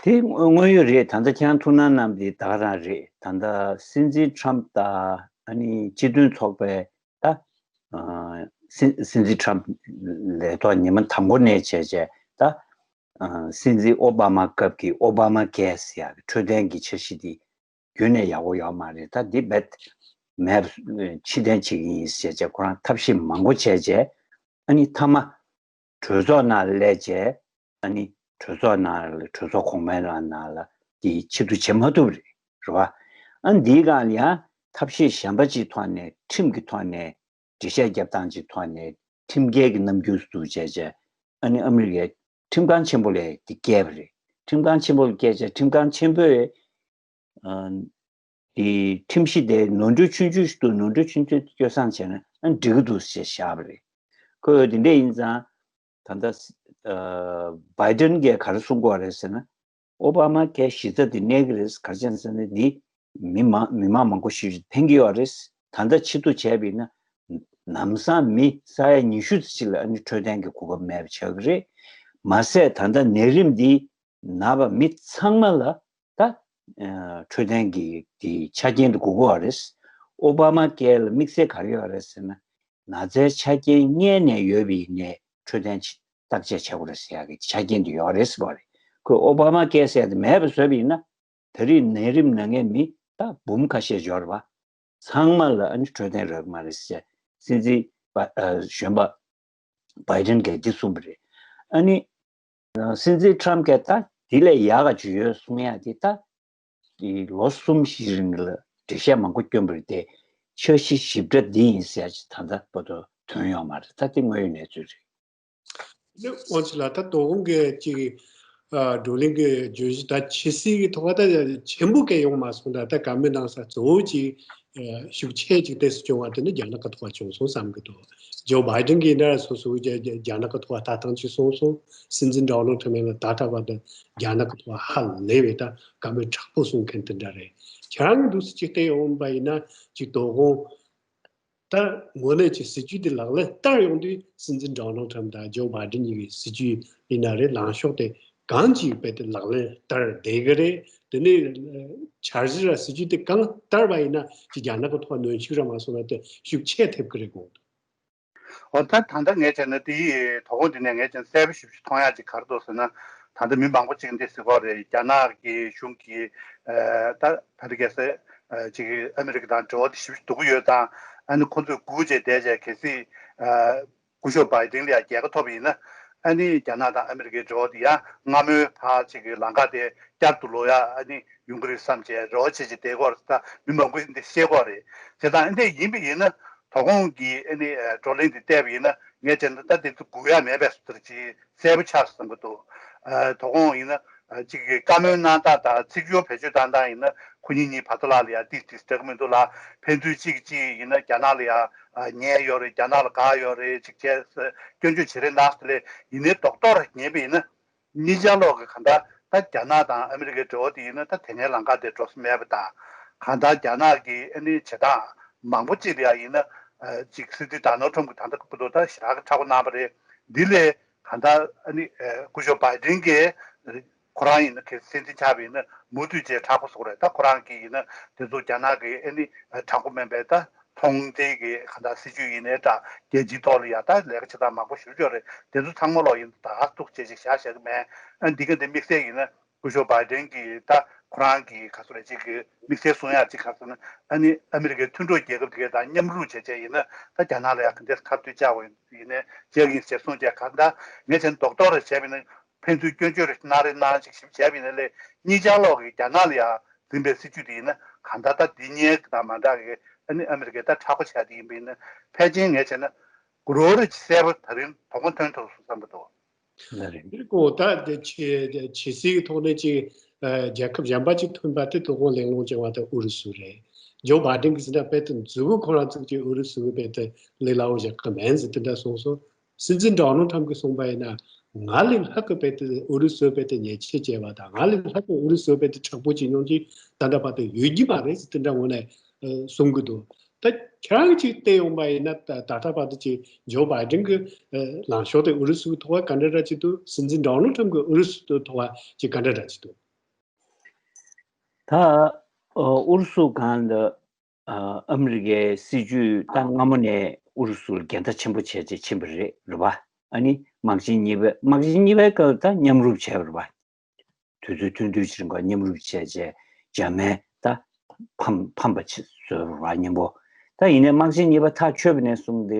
དེ་དངོས་ཡོད་རེད། ད་ལྟ་ཁྱེད་རང་ཐུགས་སྣང་གནང་དེ་ད་ག་རང་རེད། ད་ལྟ་སྲིད་འཛིན་ཊམ་དང་ཨ་ནི་སྤྱི་མཐུན་ཚོགས་པའི་ད་སྲིད་སྲིད་འཛིན་ཊམ་ལས་ཐོག་ཉི་མ་དང་པོ་ནས་བྱས་བྱས་ད་སྲིད་འཛིན་ཨོ་བྷ་མ་སྐབས་ཀྱི་ཨོ་བྷ་མ་ཀེར་ཟེར་ཡག་གི་འཕྲོད་བསྟེན་གྱི་འཆར་གཞི་དེ་རྒྱུན་ནས་ཡག་པོ་ཡོད་མ་རེད། ད་འདི་རྦད་མེད་པ་ཕྱིར་འཐེན་བྱེད་ཀྱི་ཡིན་ཟེར་བྱས་ཁོ་རང་ཐབས་ཤེས་མང་པོ་བྱས་བྱས་ཨ་ནི་མཐའ་མ་གྲོས་ཚོགས་ནང་སླེབས་བྱས་ཨ་ནི་གྲོས་ཚོགས་ནང་ལ་གྲོས་ཚོགས་གོང་མའི་ནང་ལ་དེ་ཕྱིར་བསྡུ་བྱེད་མ་ཐུབ་རེད། རེད་བ། ཨ་འདིའི་སྒང་ལ་ཡང་ཐབས་ཤེས་གཞན་པ་ཅིག་ཐོག་ནས་ཁྲིམས་ཀྱི་ཐོག་ནས་འགྲེལ་བཤད་རྒྱབ་སྟངས་ཀྱི་ཐོག་ནས་ཁྲིམས་འགལ་གྱི་རྣམ་འགྱུར་བསྡུ་བྱས་བྱས་ཨ་ནི་ཨ་མི་རི་ཀའི་ཁྲིམས་ཁང་ཆེན་པོ་ལ་དེ་བསྐྱལ་བ་རེད། ཁྲིམས་ཁང་ཆེན་པོ་ལ་བསྐྱལ་བྱས་ཁྲིམས་ཁང་ཆེན་པོས་ཨ་དེ་ཁྲིམས་གཞི་དེ་ནོར་འཁྲུལ་ཆུང་ཆུང་ཞིག་འདུག་ནོར་འཁྲུལ་ཆུང་ཆུང་སྐྱོར་སྲུང་བྱས་ན་ཨ་འགྲིག་གི་འདུག་ཅེས་བཞག་པ་རེད། ཁོས་དེ་འདྲ་ཡིན་ཙང་ད་ལྟ་ཨ་བྷའི་ཌེན་གྱིས་ག་རེ་གསུང་གི་ཡོད་རེད་ཟེར་ན། ཨོ་བྷ་མ་ཀེར་གཞི་རྩ་དེ་གནས་ཀྱི་རེད། ག་རེ་བྱས་ཟེར་ན་འདི་མི་མང་མི་མང་མང་པོ་ཞིག་ཕན་གྱི་ཡོད་རེད། ད་ལྟ་ཕྱིར་བསྡུ་བྱས་པ་ཡིན་ན་ལམ་སང་མི་ས་ཡ་ཉི་ཤུ་ཙམ་ཅིག་ལ་ཨ་ནི་འཕྲོད་བསྟེན་གྱི་གོ་སྐབས་མེད་པ་ཆགས་ཀྱི་རེད། མ་ཟད་ད་ལྟ་ནད་རིམས་འདི་ན་བ་མི་ཚང་མ་ལ་ད་ཨ་འཕྲོད་བསྟེན་གྱི་དེ་ཆ་རྐྱེན་དེ་དགོས་ཀྱི་ཡོད་རེད། ཨོ་བྷ་མ་ཀེར་ལ་དམིགས་བསལ་ག་རེ་ཡོད་རེད་ཟེར་ན། ན་ཚའི་ཆ་རྐྱེན་རྙེད་ནས་ཡོད་པ་ཡིན་ནའི་འཕྲོད་བསྟེན་ཆ་བརྟག་དཔྱད་བྱེད་དགོས་རེད་ཟེར་ཡག་གི་ཆ་རྐྱེན་དེ་ཡོད་རེད་ཟེར་བ་རེད། ཁོས་ཨོ་བྷ་མ་ཀེར་ཟེར་ཡག་དེ་མེད་པ་བཟོས་པ་ཡིན་ན་ད་རེས་ནད་རིམས་ན་མཁན་མི་ད་འབུམ་ཁ་ཤས་འབྱོར་བ་ཚང་མ་ལ་ཨ་ནི་འཕྲོད་བསྟེན་རག་གི་མ་རེད་ཟེར་སྲིད་འཛིན་པ་ཨ་གཞོན་པ་བྷའི་ཌེན་གྱིས་འདི་གསུངས་པ་རེད། ཨ་ནི་སྲིད་འཛིན་ཊམ་གྱིས་ད་འདི་ལས་ཡག་ག་ཅིག་ཡོད་གསུང་ཡག་དེ་ད་ལོ་གསུམ་བཞི་རིང་ལ་འགྲེལ་བཤད་མང་པོ་བསྐྱོན་པ་རེད་དེ། འཆར་གཞི་ཞིབ་ཕྲ་འདི་ཡིན་ཟེར་ཡག་ཅིག་ད་ལྟ་བར་དུ་ཐོན་ཡོད་མ་རེད། ད་དེ་དངོས་ཡོད་གནས་ཚུལ་རེད། ནི་དབང་ཆེ་ལ་ད་དོ་དགོང་གི་ཅིག་ཨ་བགྲོ་གླེང་གི་བརྗོད་གཞི་ད་ཕྱི་སྲིད་ཀྱི་ཐོག་ད་ཆེན་པོ་གང་ཡོང་མ་སོང་། ད་ད་བཀའ་མོལ་གནང་ས་གཙོ་བོ་ཅིག་ཨ་ཤུགས་ཆེ་ཅིག་ཏོག་ཙམ་བྱུང་བ་དེ་ནི་རྒྱ་ནག་གི་ཐོག་བྱུང་སོང་བསམ་གི་འདུག་ཇོ་བྷའི་ཌེན་གྱིས་ཡིན་ན་སོ་སོའི་རྒྱ་རྒྱ་རྒྱ་ནག་གི་ཐོག་ལྟ་སྟངས་ཅིག་གསུངས་སོང་། སྲིད་འཛིན་ཌོ་ནལ་ཊམ་ལ་ད་ལྟ་བར་དུ་རྒྱ་ནག་གི་ཐོག་ཧ་ལས་པའི་ད་བཀའ་མོལ་དྲག་པོ་གསུང་མཁན་དེ་འདྲ་རེད། ཁྱེད་རང་གི་འདུག་སེ་ཅིག་བལྟས་ཡོང་བ་ཡིན་ན་ཅིག་དོ་དགོང་ད་དངོས་གནས་ཀྱི་སྲིད་ཇུས་དེ་ལག་ལེན་བསྟར་ཡོང་དུས་སྲིད་འཛིན་ཌོ་ནལ་ཊམ་དང་ཇོ་བྷའི་ཌེན་གཉིས་ཀྱི་སྲིད་ཇུས་ཡིན་ན་རེད། ལངས་ཕྱོགས་དེ་གང་ཅིག་རྦད་དེ་ལག་ལེན་བསྟར་བསྡད་ཀྱི་རེད། དེ་ནས་འཆར་གཞི་ར་སྲིད་ཇུས་དེ་གང་བསྟར་བ་ཡིན་ན་ཅིག་རྒྱ་ནག་གི་ཐོག་གནོན་ཤུགས་ར་མ་སོང་ན་དེ་ཤུགས་ཆེ་ཐེབས་ཀྱི་རེད་དགོངས་འདུག་འོ་ད་ད་ལྟ་ངས་བྱས་ན་དེ་ཡི་དོ་དགོང་འདི་ནས་ངས་བྱས་ན་གསལ་པོ་ཞིབ་ཞིབ་མཐོང་ཡག་ཅིག་ག་རེ་འདུག་ཟེར་ན། ད་ལྟ་མི་མང་པོ་ཅིག་འདི་ཟེར་གྱི་ཡོད་རེད། རྒྱ་ནག་གི་གཞུང་གིས་ད་ད་ལྟ་གལ་སྲིད་ཅིག་ཨ་མི་རི་ཀ་དང་འབྲེལ་བ་དེ་ཞིབ་ཞིབ་འདུག་གི་ཡོད་ཙང་ཨ་ནི་ཁོ་ཚོས་སྒུག་བྱས་བསྡད་བྱས་གལ་སྲིད་སྐུ་ཞབས་བྷའི་ཏིན་ལ་ཡང་རྒྱལ་ཁ་ཐོབ་པ་ཡིན་ན་ཨ་ནི་རྒྱ་ནག་དང་ཨ་མི་རི་ཀའི་འབྲེལ་བ་དེ་ཡང་སྔ་མོའི་བར་ཅིག་གི་ལམ་ཁ་དེ་བསྐྱར་དུ་ལོག་ཡག་ཨ་ནི་ཡོང་གི་རེད་བསམ་བྱས་རེ་བ་བྱེད་བྱས་བསྡད་ཀྱི་ཡོད་རེད། ད་མི་མང་པོས་འདི་བཤད་ཀྱི་ཡོད་རེད། བྱས་ཙང་ཨ་འདྲ་ཡིན་པ་ཡིན་ན། དོ་དགོང་གི་ཨ་ནི་བགྲོ་གླེང་འདི་བལྟས་པ་ཡིན་ན་ངས་བྱས་ན་ད་དེ་ཚོ་སྒུག་ཡག་མེད་པའི་བཟོ་འདྲ་ཅིག་གསལ་པོ་ཆགས་སོང་གི་འདུག་དོ་དགོང་ཡིན་ན་ཅིག་གི་བཀའ་མོལ་གནང་སྟངས་དང་ཚིག་སྦྱོར་བེད་སྤྱོད་བཏང་སྟངས་ཡིན་ན་ཁོ་གཉིས་གཉིས་བར་དོ་ལ་ལ་ཡ་ཏིས་ཏིས་འདྲ་གི་མི་འདུག་ལ། ཕན་ཚུན་གཅིག་གིས་གཅིག་ཡིན་ན་རྒྱ་ནག་ལ་ཡ་ཉེས་ཡོད་རེད། རྒྱ་ནག་ལ་དགའ་ཡོད་རེད། ཅིག་བྱས་སྐྱོན་བརྗོད་བྱེད་རེས་གནང་སོང་ལས་ཡིན་ནའི་རྡོག་རྡོག་རེ་ཉན་པ་ཡིན་ན། གཉིས་ཆར་ལོག་གི་གང་ལྟར་ད་རྒྱ་ནག་དང་ཨ་མི་རི་ཀའི་འབྲེལ་བ་དེ་ཡིན་ན་ད་དེ་སྔའི་ལམ་ཁ་དེ་འགྲོ་ས་མེད་པ་དང་། གང་ལྟར་རྒྱ་ནག་གི་ཨ་ནི་བྱེད་སྟངས་མང་པོ་ཅིག་ལ་ཡ་ཡིན་ན་ཅིག་སྲིད་འཛིན་ཌོ་ནལ་ཊམ་གྱི་ད་ལྟ་སྐབས་དུ་ད་ཞེ་དྲག་གི་དྲག་པོ་གནང་བ་རེད། འདི་ལས་གང་ལྟར་ཨ་ནི་སྐུ་ཞབས་བྷའི་ཏིན་གྱིས་ཁོ་རང་ཡིན་ན་གལ་སྲིད་སྲིད་འཛིན་ཆགས་པ་ཡིན་ན་མུ་མཐུད་བྱས་དྲག་པོ་བཟོ་གི་རེད། ད་ཁོ་རང་གིས་ཡིན་ན་དེ་ཚོ་རྒྱ་ནག་གི་ཨ་ནི་དྲང་པོ་མིན་པའི་ད། ཚོང་འབྲེལ་གྱི་གང་ལྟར་སྲིད་ཇུས་ཡིན་ནའི་འདྲ། རྒྱལ་སྤྱིའི་ཐོག་ལ་ཡང་ད་ལས་ཀ་བྱེད་སྟངས་མང་པོ་ཞེ་པོ་ཅིག་ཡོད་རེད། དེ་ཚོ་ཚང་མ་ལོག་ཡིན་ད་གཏུག་བྱེད་ཅིག་བཞག་བཞག་གི་མེད། ཨ་འདི་ག་འདི་དམིགས་བསལ་ཡིན་ན་སྐུ་ཞབས་བྷའི་ཏིན་གྱིས་ད་ཁོ་རང་གི་ག་ཚོད་རེད་ཅིག་གི་དམིགས་བསལ་གསུང་ཡག་ཅིག་ག་ཚོད་ན་ཨ་ནི་ཨ་མི་རི་ཀའི་མཐུན་གྲོགས་རྒྱལ་ཁབ་དེ་ག་དང་མཉམ་རུབ་བྱས་བྱས་ཡིན་ན་ད་རྒྱ་ནག་ལ་ཡང་ག་འདྲས་ཁ་གཏད་བཅག་དགོས་ཡིན་ནའི་བཅག་གི་ཡིན་ཟེར་གསུངས་བྱས་གང་ལྟར་ངས་བྱས་ན་རྡོག་རྡོག་རེ་བྱས་པ་ཡིན་ན། ཕན་ཚུན་སྐྱོན་བརྗོད་རེ་གནང་རེ་གནང་ཅིག་ཞིབ་བྱས་པ་ཡིན་ན་ལས་གཉིས་ཆར་ལོག་གི་རྒྱ་ནག་ལ་ཡང་འཛིན་པའི་སྲིད་ཇུས་དེ་ཡིན་ན་གང་ལྟར་ད་འདི་གཉིས་དང་མ་འདྲ་གི་ཨ་ནི་ཨ་མི་རི་ཀས་ད་དྲག་པོ་བྱས་དེ་ཡིན་པ་ཡིན་ན་ཕལ་ཆེར་ངས་བྱས་ན་རོགས་རེ་གསལ་པོ་ད་རིང་དོ་དགོང་ཐོན་ཐུབ་སོང་བསམ་པ་འདུག་ལ་རེད། འདིར་ཀོ་ད་དེ་ཆེ་ཆེ་སྲིད་ཀྱི་ཐོག་ནས་ཅིག་རྒྱལ་ཁབ་གཞན་པ་ཅིག་ཐོན་པ་དེ་དོ་དགོང་གླེང་སློང་བྱུང་བ་དེ་ཨུ་རུ་སུ་རེད། ཇོ་བྷའི་ཌེན་གྱིས་ཟེར་ན་དཔེ་དེ་མཛུབ་གུ་ཁོ་རང་ཚོ་གི་ཨུ་རུ་སུ་གི་དཔེ་དེ་ལས་སླ་བོ་ཞིག་གི་མིན་ཟེར་དེ་འདྲ་གསུངས་སོང་། སྲིད་འཛིན་ཌོ་ནལ་ཊམ་གྱིས་གསུངས་པ་ཡིན་ན། ང་ལས་ལྷག་གི་དཔེ་དེ་ཨུ་རུ་སུ་དཔེ་དེ་ཉེས་ཆད་བཅད་པ་དང་། ང་ལས་ལྷག་གི་ཨུ་རུ་སུ་དཔེ་དེ་དྲག་པོ་བྱེད་མྱོང་གི་ད་ལྟ་བར་དུ་ཡོད་ཀྱི་མ་རེད་ཟེར་དེ་འདྲ་ངོས་ནས་ཨ་གསུང་གི་འདུག་ད་ཁྱེད་རང་གིས་ཅིག་བལྟས་ཡོང་པ་ཡིན་ན། ད་ད་ལྟ་བར་དུ་ཅིག་ཇོ་བྷའི་ཌེན་གྱི་ཨ་ལངས་ཕྱོགས་དེ་ཨུ་རུ་སུའི་ཐོག་ལ་ག་འདྲ་འདྲ་ཅིག་འདུག་སྲིད་འཛིན་ཌོ་ནལ་ཊམ་གྱི་ཨུ་རུ་སུའི་ཐོག་ལ་ཅིག་ག་འདྲ་འདྲ་ཅིག་འདུག་ད་ཨུ་རུ་སུ་སྒང་ལ་ཨ་ཨ་མི་རི་ཀའི་སྲིད་ཇུས་ད་སྔ་མོ་ནས་ཨུ་རུ་སུ་ལ་འགལ་ཟླ་ཆེན་པོ་བྱས་བྱས་ཕྱིན་པ་རེད། རེད་པ། ཨ་ནི་དམག་ཆེན་གཉིས་པའི་དམག་ཆེན་གཉིས་པའི་སྐབས་ད་མཉམ་རུབ་བྱས་པ་རེད་པ། དུས་ཚོད་ཐུང་ཐུང་ཞིག་གི་མཉམ་རུབ་བྱས་བྱས་འཇར་མན་ད་ཕམ་ཕམ་པ་ཆེ་བཟོས་པ་རེད་པ། མཉམ་པོ། ད་ཡིན་ནའི་དམག་ཆེན་གཉིས་པ་ཐག་ཆོད་པ་ནས་བཟུང་སྟེ་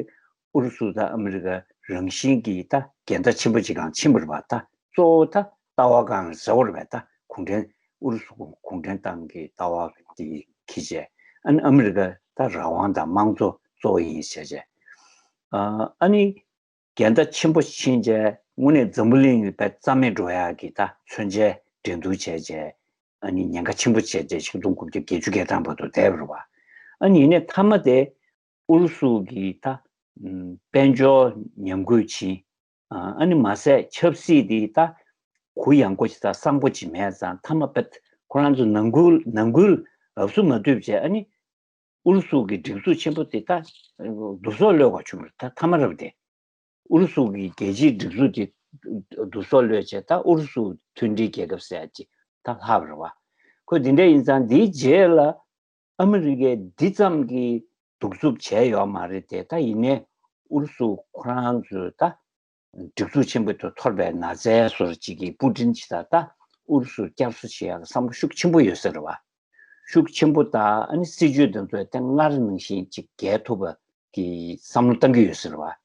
ཨུ་རུ་སུ་དང་ཨ་མི་རི་ཀ་རང་བཞིན་གྱིས་ད་འགལ་ཟླ་ཆེན་པོ་ཅིག་སྒང་ཕྱིན་པ་རེད་པ། ད་གཙོ་བོ་ད་ལྟ་བ་སྒང་ཟེར་བ་རེད་པ། ད་གུང་ཁྲན་ཨུ་རུ་སུ་གུང་ཁྲན་ཏང་གི་ལྟ་བ་དེ་འཁྱེར་བྱས། ཨ་ནི་ཨ་མི་རི་ཀ་ད་རང་དབང་དང་དམངས་གཙོ་གཙོ་བོ་ཡིན་བྱས་བྱས། ཨ་ཨ་ནི་འགལ་ཟླ་ཆེན་པོ་ཕྱིན་བྱས་དངོས་གནས་འཛམ་བུ་གླིང་ཡོད་པའི་རྩ་མེད་འགྲོ་ཡག་གི་ད་མཚོན་ཆའི་འགྲན་བསྡུར་བྱས་བྱས། ཨ་ནི་ཉེན་ཁ་ཆེན་པོ་བྱས་བྱས་ཆིག་སྟོང་དགུ་བརྒྱ་བརྒྱད་ཅུ་གྱ་གྲངས་བར་དུ་བསྡད་པ་རེད་པ། ཨ་ནི་ཡིན་ནའི་མཐའ་མ་དེ་ཨུ་རུ་སུ་གི་ད་ཨམ་དཔལ་འབྱོར་ཉམས་རྒུད་ཕྱིན། ཨ་ཨ་ནི་མ་ཟད་ཆབ་སྲིད་དེ་ད་གུ་ཡངས་པོ་ཞིག་དང་གསང་པོ་ཅིག་མེད་ཙང་མཐའ་མ་དཔེ་ཁོ་རང་ཚོ་ནང་ཁུལ་ནང་ཁུལ་ལབ་སུ་མ་ཐུབ་བྱས། ཨ་ནི་ཨུ་རུ་སུ་གི་སྒྲིག་འཛུགས་ཆེན་པོ་དེ་ད་བསྡུ་གསོག་གློད་དགོས་བྱུང་བ་རེད། ད་མཐའ་མ་རབ་དེ་ཨུ་རུ་སུ་གི་རྒྱལ་སྤྱིའི་སྒྲིག་འཛུགས་དེ་བསྡུ་གསོག་གློད་བྱས། ད་ཨུ་རུ་སུ་མཐུན་སྒྲིལ་རྒྱལ་ཁབ་ཟེར་ཡག་ཅིག་ད་ལྷག་པ་རེད་པ། ཁོས་འདི་འདྲ་ཡིན་ཙང་འདིའི་རྗེས་ལ་ཨ་མི་རི་ཀས་འདི་ཙམ་གྱི་གདུག་རྩུབ་བྱས་ཡོད་མ་རེད་དེ། ད་ཡིན་ནའི་ཨུ་རུ་སུ་ཁོ་རང་ཚོས་ད་སྒྲིག་འཛུགས་ཆེན་པོ་དེ་འཐོར་བའི་ན་ཚ་བཟོ་འདྲ་ཅིག་གིས་པུ་ཏིན་ཅིག་ད་ད་ཨུ་རུ་སུར་བསྐྱར་གསོ་བྱེད་ཡག་གི་བསམ་བློ་ཤུགས་ཆེན་པོ་ཡོད་ས་རེད་པ། ཤུགས་ཆེན་པོ་དང་ཨ་ནི་སྲིད་ཇུས་དེ་ཚོ་དེ་སྔར་ནང་བཞིན་ཅིག་འགལ་ཐུབ་པ་གི་བསམ་བློ་གཏང་གི་ཡོད་ས་རེད་པ།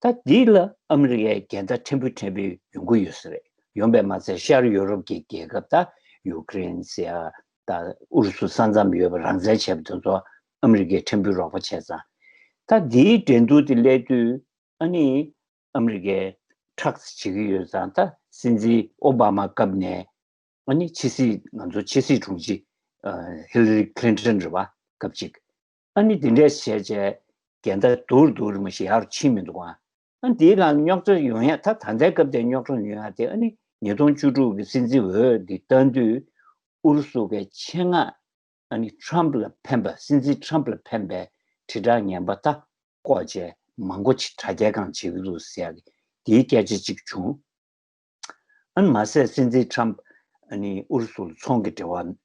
ད་འདི་ལ་ཨ་མི་རི་ཀས་འགལ་ཟླ་ཕྲན་བུ་ཕྲན་བུ་ཡོང་གི་ཡོད་ས་རེད། ཡོང་པས་མ་ཚད་ཤར་ཡོ་རོབ་ཀྱི་རྒྱལ་ཁབ་ད་ཡུ་ཀེ་རེན་ཟེར་ཡག་ད་ཨུ་རུ་སུ་ས་མཚམས་ཡོད་པ་རང་བཙན་བྱས་པ་དེ་ཚོ་ཨ་མི་རི་ཀས་ཕྲན་བུ་རོགས་པ་བྱས་ཙང་། ད་འདིའི་འགྲན་བསྡུར་དེ་སླེབས་དུས་ཨ་ནི་ཨ་མི་རི་ཀས་ཁྲག་བྱེད་ཀྱི་ཡོད་ཙང་། ད་སྲིད་འཛིན་ཨོ་བྷ་མ་སྐབས་ནས་ཨ་ནི་ཕྱི་སྲིད་ང་ཚོ་ཕྱི་སྲིད་དྲུང་ཆེ་ཨ་ཧི་ལ་རི་ཁི་ལིན་ཏོན་རེད་པ། སྐབས་གཅིག་ཨ་ནི་དེ་འདྲས་བྱས་བྱས་འགལ་ཟླ་སྡུག་རུ་སྡུག་རུ་མ་ཞིག་ཡར་ཕྱིན་མི་འདུག་ཨ། ཨ་ནི་དེའི་སྒང་རྙོག་དྲ་ཡོང་ཡག་ད་ད་ལྟའི་སྐབས་དེ་རྙོག་དྲ་ཡོང་ཡག་དེ་ཨ་ནི་ཉིས་སྟོང་བཅུ་དྲུག་གི་སྲིད་འཛིན་འོས་འདི་བཏང་དུས་ཨུ་རུ་སུ་གི་ཆེད་མངགས་ཨ་ནི་ཁྲམ་ལ་ཕན་པ། སྲིད་འཛིན་ཁྲམ་ལ་ཕན་པའི་དྲིལ་བསྒྲགས་ངན་པ་ད་བཀོག་བྱས་མང་པོ་ཅིག་དྲ་རྒྱའི་སྒང་བྱེད་ཀྱི་འདུག་ཟེར་ཡག་གི་དེའི་སྐད་ཆ་གཅིག་བྱུང་། ཨ་ནི་མ་ཟད་སྲིད་འཛིན་ཁྲམ་ཨ་ནི་ཨུ་རུ་སུ་ལ་ཚོང་གི་འབྲེལ་བ་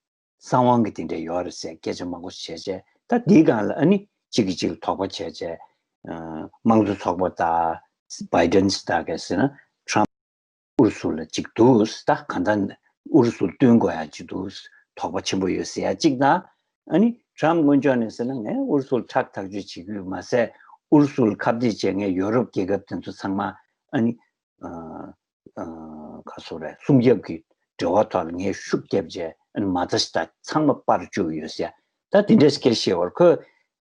གསང་བ་གི་དེ་འདྲ་ཡོད་རེད་ཟེར་སྐད་ཆ་མང་པོ་བྱས་བྱས། ད་འདིའི་སྒང་ལ་ཨ་ནི་གཅིག་གིས་གཅིག་ལ་དོགས་པ་བྱས་བྱས། ཨ་དམངས་གཙོ་ཚོགས་པ་དང་བྷའི་ཌེན་ཟེར་ཡག་གིས་ཟེར་ན་ཁྲམ་ཨུ་རུ་སུ་ལ་གཅིག་འདུག་ད་གང་ལྟར་ཨུ་རུ་སུ་ལ་བསྟུན་དགོས་ཡག་ཅིག་འདུག་དོགས་པ་ཆེན་པོ་ཡོད་ཟེར་ཡག་གཅིག་དང་། ཨ་ནི་ཁྲམ་སྔོན་ཕྱོགས་ནས་ཟེར་ན་ངས་ཨུ་རུ་སུ་ལ་ཁྲག་ཐག་གཅོད་བྱེད་ཀྱི་ཡོད་མ་ཟད། ཨུ་རུ་སུ་ལ་ཁ་གཏད་བྱེད་མཁན་ཡོ་རོབ་རྒྱལ་ཁབ་དེ་ཚོ་ཚང་མ་ཨ་ནི་ཨ་ཨ་ག་སོ་རེད། སྲུང་སྐྱོབ་ཀྱི་འབྲེལ་བ་ཐོག་ལ་ངས་ཤུགས་བརྒྱབ་བྱས། ཨ་ནི་མ་མཐའ་ཞིག་ད་ཚང་མ་སྤར་བཅུག་ཡོད་ཟེར་ཡག་ད་དེ་འདྲས་སྐད་བཤད་པར། ཁོས་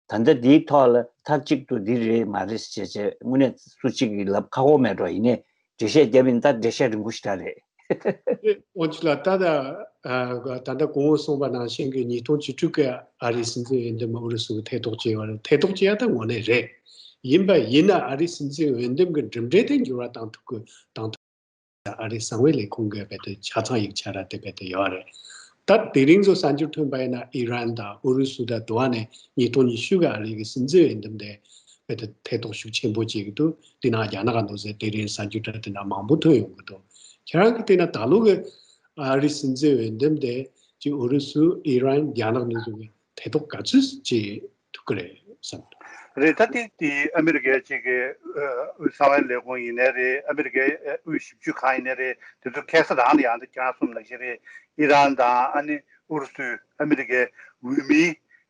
ད་ལྟ་འདིའི་ཐོག་ལ་མཐའ་གཅིག་ཏུ་འདི་རེད་མ་རེད་ཟེར་བྱས་དངོས་གནས་སུ་གཅིག་གིས་ལབ་ཁག་པོ་མེད་འགྲོ། ཡིན་ནའི་འགྲེལ་བཤད་བརྒྱབ་ཡིན། ད་འགྲེལ་བཤད་རིང་པོ་ཞིག་ད་རེད། ཨོ་ཅི་ལ་ད་ད་ཨ་ད་ལྟ་གོང་འོག་གསུངས་པ་ནང་བཞིན་གྱི་ཉིས་སྟོང་བཅུ་དྲུག་གི་ཨ་རིའི་སྲིད་འཛིན་འོས་འདེམས་ཨུ་རུ་སུ་གིས་ཐེ་གཏོགས་བྱས་པ་རེད། ཐེ་གཏོགས་བྱས་ཡག་ད་དངོས་གནས་རེད། ཡིན་པ་ཡིན་ན་ཨ་རིའི་སྲིད་འཛིན་འོས་འདེམས་ཀྱི་གྲུབ་འབྲས་དེ་འགྱུར་བ་བཏང་ཐུབ་ཀྱི་བཏང་ཐུབ། ཨ་རིའི་གསང་བའི་ལས་ཁུངས་ཀྱི་རྦད་དེ་ཆ་ཚང་ཡིག་ཆ་ར་དེ་རྦད་དེ་ཡོད་རེད། ད་དེ་རིང་ཚོ་གསར་འགྱུར་ཐོན་པ་ཡིན་ན་ཨི་རན་དང་ཨུ་རུ་སུ་དང་དུ་བ་ནས་ཉིས་སྟོང་ཉི་ཤུ་གི་ཨ་རི་གི་སྲིད་འཛིན་འོས་འདེམས་དེ་རྦད་དེ་ཐེ་གཏོགས་ཤུགས་ཆེན་པོ་བྱེད་ཀྱི་འདུག་དེ་ནང་རྒྱ་ནག་འདུག་ཟེར་དེ་རིང་གསར་འགྱུར་འདྲ་དེ་འདྲ་མང་པོ་ཐོན་ཡོང་གི་འདུག་ཁྱེད་རང་གིས་བལྟས་ན་ད་ལོ་གི་ཨ་རིའི་སྲིད་འཛིན་འོས་འདེམས་དེ་ཅིག་ཨུ་རུ་སུ། ཨི་རན། རྒྱ་ནག་འདི་ཚོ་གི་ཐེ་གཏོགས་ག་ཚོད་ཅིག་ཐུབ་ཀྱི་རེད་བསམ། རེད། ད་ལྟའི་དེ་ཨ་མི་རི་ཀའི་ཅིག་གི་ཨ་གསང་བའི་ལས་ཁུངས་ཡིན་ནའི་རེད། ཨ་མི་རི་ཀའི་ཨ་དབུས་ཞིབ་དཔྱོད་ཁང་ཡིན་ནའི་རེད། དེ་ཚོ་ཁ་སང་རང་ལ་ཡང་ད་ཁྱེད་རང་གསུངས་ནང་བཞིན་རེད། ཨི་རན་དང་ཨ་ནི་ཨུ་རུ་སུ། ཨ་མི་རི་ཀའི་འོས་མི་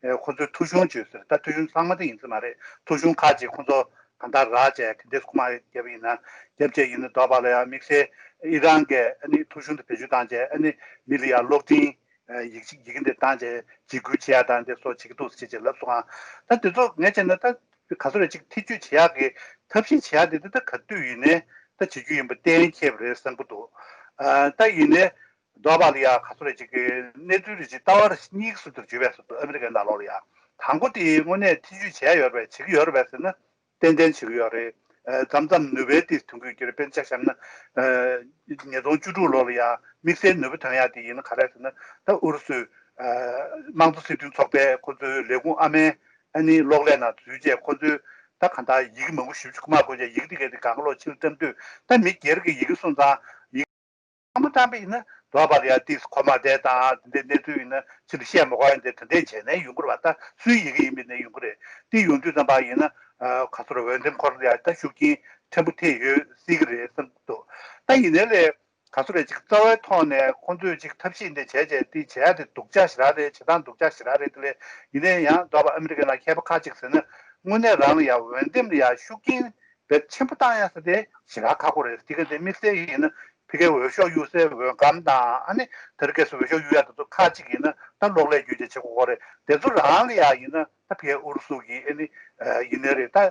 ཨ་ཁོ་ཚོའི་ཐོ་གཞུང་བརྗོད་ཟེར། ད་ཐོ་གཞུང་ཚང་མ་དེ་ཡིན་ས་མ་རེད། ཐོ་གཞུང་ཁག་ཅིག་ཁོ་ཚོ་གང་ལྟར་རག་བྱས་ག་འདྲས་ཁོ་མ་བརྒྱབ་ཡིན་ན་བརྒྱབ་བྱས་ཡིན་ན་འདོད་པ་ལ་ཡང་དམིགས་བསལ་ཨི་རན་གྱི་ཨ་ནི་ཐོ་གཞུང་དེ་བེད་སྤྱོད་བཏང་བྱས་ཨ་ནི་མི་ལ་ཡང་གློག་འཕྲིན། ཡིག་ཆ་ཡི་གེ་འདི་བཏང་བྱས་འཇིགས་སྐུལ་བྱེད་ཡག་དང་འདི་སོགས་བྱེད་ཀྱི་འདུག་ཟེར་བྱས་ལབ་སོང་ང་། ད་འདི་ཚོ་ངས་བྱས་ན་ད་ག་ཚོད་རེ་ཅིག་ཐེ་བྱུས་བྱེད་ཡག་གི་ཐབས་ཤེས་བྱེད་ཡག་འདི་འདི་ད་ག་དུས་ཡིན་ནའི་ད་བྱེད་རྒྱུ་ཡིན་པ་གཏན་འཁེལ་བ་རེད་བསམ་གྱི་འདུག་ཨ་ད་ཡིན་ནའི་ འདོགས་པ་ལ་ཡ་ག་ཚོད་རེད་ཅིག་གི་གནས་ཚུལ་རེ་ཅིག་ལྟ་བ་གཉིས་ཀྱི་ཟུར་དུ་བརྗོད་པའི་ཟུར་དུ་ཨ་མི་རི་ཀའི་ནང་ལོགས་ལ་ཡ་དང་པོ་དེ་དངོས་གནས་ཐེ་བྱུས་བྱས་ཡོད་རེད་པས་བྱེད་ཀྱི་ཡོད་རེད་པས་ཟེར་ན་ཏན་ཏན་བྱེད་ཀྱི་ཡོད་རེད། མཚམས་མཚམས་ནུས་པའི་ཏིས་ཐོན་གྱི་ཡོད་རེད། དཔེར་ན་ཆ་བཞག་ན་ཉིས་སྟོང་བཅུ་དྲུག་ལོ་ལ་ཡ་དམིགས་བསལ་ནུས་པ་ཐོན་ཡག་དེ་ཡིན་ན་ག་རེ་ཟེར་ན་ད་ཨུ་རུ་སུའི་དམངས་གཙོ་སྲིད་དོན་ཚོགས་པའི་ཁོ་ཚོའི་ལས་ཁུངས་ཨ་མའི་ཨ་ནི་གློག་ཀླད་ནང་འཛུལ་རྗེས་ཁོ་ཚོའི་ད་གང་ལྟར་ཡི་གེ་མང་པོ་ཞེ་པོ་ཅིག་ཁུག་མ་དགོས་རྗེས་ཡི་གེ་དེ་གས་དེ་གང་ག་ལོག་ཕྱིར་བཀྲམ་དུས་ད་མི་སྒེར་གྱི་ཡི་གེ་སོང་ཙང་ཡི་གེ་ཚང་མ་བཀྲམ་པ་ཡིན་ན་འདོགས་པ་ལ་ཡ་ཏིས་ཁོ་མ་བསྡད་དང་དེ་འདྲའི་གནས་ཚུལ་ཡིན་ན་ཕྱིར་བཤད་མ་དགོས་ཡ་འདི་དེ་འདྲས་བྱས་ནས་ཡོང་གི་རེད་པ། ད་སུའི་ཡི་གེ་ཡིན་པའི་ནས་ཡོང་གི་རེད། དེ་ཡོང་དུས་ཙམ་པ་ཡིན་ན་ག་ཚོད་རེད་འོས་འདེམས་ཁོ་ར་ལ་ཡ་ད་ཤུགས་རྐྱེན་ཕྲན་བུ་ཐེབས་ཡོད་སྲིད་ཀྱི་རེད་བསམ་གྱི་འདུག་ད་ཡིན་ནའི་ལས་ག་ཚོད་རེད་ཅིག་རྩ་བའི་ཐོག་ནས་ཁོང་ཚོས་ཅིག་ཐབས་ཤེས་འདི་བྱས་བྱས་འདི་བྱས་ཏེ་སྡུག་ཅག་ཞེ་དྲག་རེད། བྱེད་སྟངས་སྡུག་ཅག་ཞེ་དྲག་རེད། དེ་ལས་ཡིན་ནའི་ཡང་འདོགས་པ་ཨ་མི་རི་ཀའི་ནང་མཁས་པ་ཁག་ཅིག་ཟེར་ན་དངོས་གནས་རང་ལ་ཡང་འོས་འདེམས་ལ་ཡང་ཤུགས་རྐྱེན་དཔེ་ཆེན་པོ་བཏང་ཡ་ས་དེ་ཞེ་དྲག་ཁག་པོ་རེད། དེ་ག་དེ་དམིགས་བསལ་ཡིན་ན་ཕ་གིའི་འོས་ཤོག་གཡུག་སའི་འོས་སྒམ་དང་ཨ་ནི་དེ་རིང་ཁ་སང་འོས་ཤོག་གཡུག་ཡ་དེ་ཚོ་ཁག་ཅིག་ཡིན་ན་ད་གློག་ཀླད་བརྒྱུད་བྱས་བྱེད་དགོས་ཀྱི་རེད། དེ་ཚོ་རང་ལ་ཡང་ཡིན་ན་ད་ཕ་གིའི་ཨུ་རུ་སུ་གི་ཨ་ནི་ཡིན་ནའི་རེད། ད་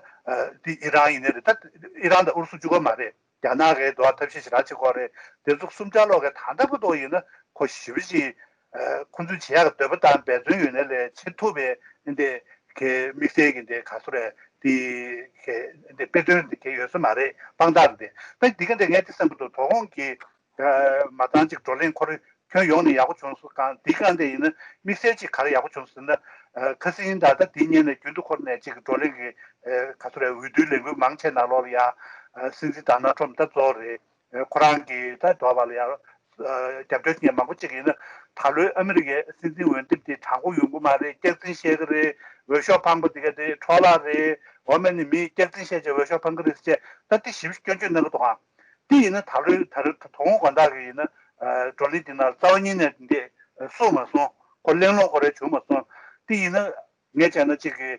དེ་ཨི་རན་ཡིན་ནའི་རེད། ད་ཨི་རན་དང་ཨུ་རུ་སུ་གཅིག་པོ་མ་རེད། རྒྱ་ནག་གིས་འདུག་ཐབས་ཤེས་ཞེ་དྲག་བྱེད་ཀྱི་ཡོད་རེད། དེ་ཚོ་གསུམ་ཆར་ལོག་གི་ད་ལྟ་བར་དུ་ཡིན་ན་ཁོ་ཞེ་པོ་ཅིག་ཁོ་ཚོས་བྱེད་ཡག་གི་འདོད་པ་དང་འབད་བརྩོན་ཡོད་ནའི་ལས་བྱེད་ཐུབ་པའི་འདི་གི་དམིགས་བསལ་གྱི་འདི་ག་ཚོད་རེད། འདི་གི་འདི་དཔེ་སྟོན་འདི་གི་ཡོད་ས་མ་རེད། དཔང་རྟགས་འདི་ད་འདི་ག་འདི་ངས་འདི་བསམ་པ་འདུག་དོ་དགོང་གི་མ་ཚང་ཅིག་བགྲོ་གླེང་ཁོ་རེ་ཁྱོན་ཡོངས་ནས་ཡག་པོ་བྱུང་སོང་། གང་འདི་གང་དེ་ཡིན་ན་དམིགས་བསལ་ཅིག་ག་རེ་ཡག་པོ་བྱུང་སོང་ཟེར་ན། ཁ་སང་ད་ལྟ་འདི་ཉིན་ནས་རྒྱུན་དུ་འཁོར་ནས་ཅིག་བགྲོ་གླེང་གི་ག་ཚོད་རེད། འོས་བསྡུའི་ལས་འགུལ་མང་ཆེ་ནང་ལོགས་ལ་ཡ་སྲིད་འཛིན་ཌོ་ནལ་ཊམ་ཕ་ད་གཙོ་བོ་རེད། ཁོ་རང་གི་ད་འདོགས་པ་ལ་ཡ་རྒྱབ་སྐྱོར་བྱེད་མཁན་མང་པོ་ཅིག་ཡིན་ན་ད་ལོའི་ཨ་མི་རི་ཀའི་སྲིད་འཛིན་འོས་འདེམས་དེ་དྲང་པོ་ཡོང་གི་མ་རེད། སྐྱག་རྫུན་བཤད་གི་རེད། འོས་ཤོག་འཕང་པོ་དེ་ག་དེ་འཕྲོ་བརླག་རེད། འོ་མ་ནི་མི་སྐྱག་རྫུན་བཤད་བྱས་འོས་ཤོག་འཕང་གི་རེད་ཟེར་བྱས་ད་དེ་ཞིབ་སྐྱོན་བརྗོད་གནང་གི་འདུག་ཨང་། དེ་ཡིན་ན་ད་ལོའི་ད་རེས་དོ་དགོང་དགོང་དག་གི་ཡིན་ན་བགྲོ་གླེང་དེ་ནང་རྩ་བ་ཉིད་ནས་འདི་སུ་མ་སོང་། ཁོ་གླེང་སློང་ཁོ་རེ་བྱུང་མ་སོང་། དེ་ཡིན་ན་ངས་བྱས་ན་ཅིག་གི་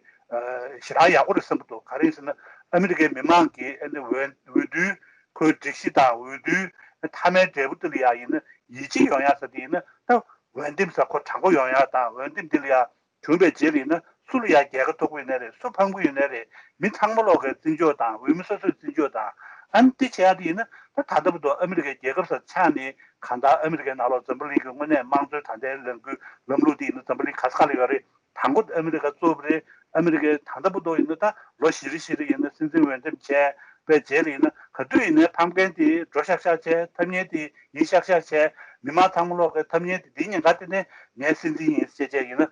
ཞེ་དྲག་ཡག་པོ་རེད་བསམ་གྱི་འདུག་ག་རེ་ཡིན་ཟེར་ན་ཨ་མི་རི་ཀའི་མི་མང་གིས་འདི་འོས་འོས་བསྡུའི་ཁོའི་སྒྲིག་གཞི་དང་འོས་བསྡུའི་མཐའ་མའི་འབྲས་བུ་དེ་ལ་ཡ་ཡིན་ན་ཡིད་ཆེས་ཡོང་ཡག་ས་དེ་ཡིན་ན་ད་འོས་འདེམས་ས་ཁོ་དྲང་པོ་ཡོང་ཡག་དང་འོས་འདེམས་དེ་ལ་ཡ། བྱུང་བའི་རྗེས་ལ་ཡིན་ན་སུ་ལ་ཡང་རྒྱལ་ཁ་ཐོབ་ཀྱི་ཡོད་ནའི་རེད། སུ་ཕམ་གྱི་ཡོད་ནའི་རེད། མི་ཚང་མ་ལོག་གི་བརྩི་འཇོག་དང་འོས་མི་སོ་སོའི་བརྩི་འཇོག་དང་ཨ་ནི་དེ་བྱེད་ཡག་དེ་ཡིན་ན་ད་ད་ལྟ་བར་དུ་ཨ་མི་རི་ཀའི་རྒྱལ་ཁབ་སར་ཆགས་ནས་གང་ལྟར་ཨ་མི་རི་ཀའི་ནང་ལོགས་འཛམ་བུ་གླིང་གི་དངོས་གནས་དམངས་གཙོའི་ད་ལྟའི་ལམ་ལུགས་དེ་ཡིན་ན་འཛམ་བུ་གླིང་ག་ས་ག་ལ་ཡོད་རེད། དང་པོ་ཨ་མི་རི་ཀ་གཙོ་བོ་རེད། ཨ་མི་རི་ཀའི་ད་ལྟ་བར་དུ་ཡིན་ན་ད་ལོ་བཞི་རེ་བཞི་རེ་ཡིན་ན་སྲིད་འཛིན་འོས་འདེམས་བྱས་པའི་རྗེས་ལ་ཡིན་ན་ག་དུས་ཡིན་ནའི་ཕམ་མཁན་དེ་འགྲོ་ཤག་ཤག་བྱས། ཐ་སྙད་དེ་ཡིན་ཤག་ཤག་བྱས། མི་མང་ཚང་མ་ལོག་གི་ཐ་སྙད་དེ་འདི་ཉེན་ཁ་དེ་ནས་ངའི་སྲིད་འཛིན་ཡིན་ཟེར་བྱས་ཡིན་ན་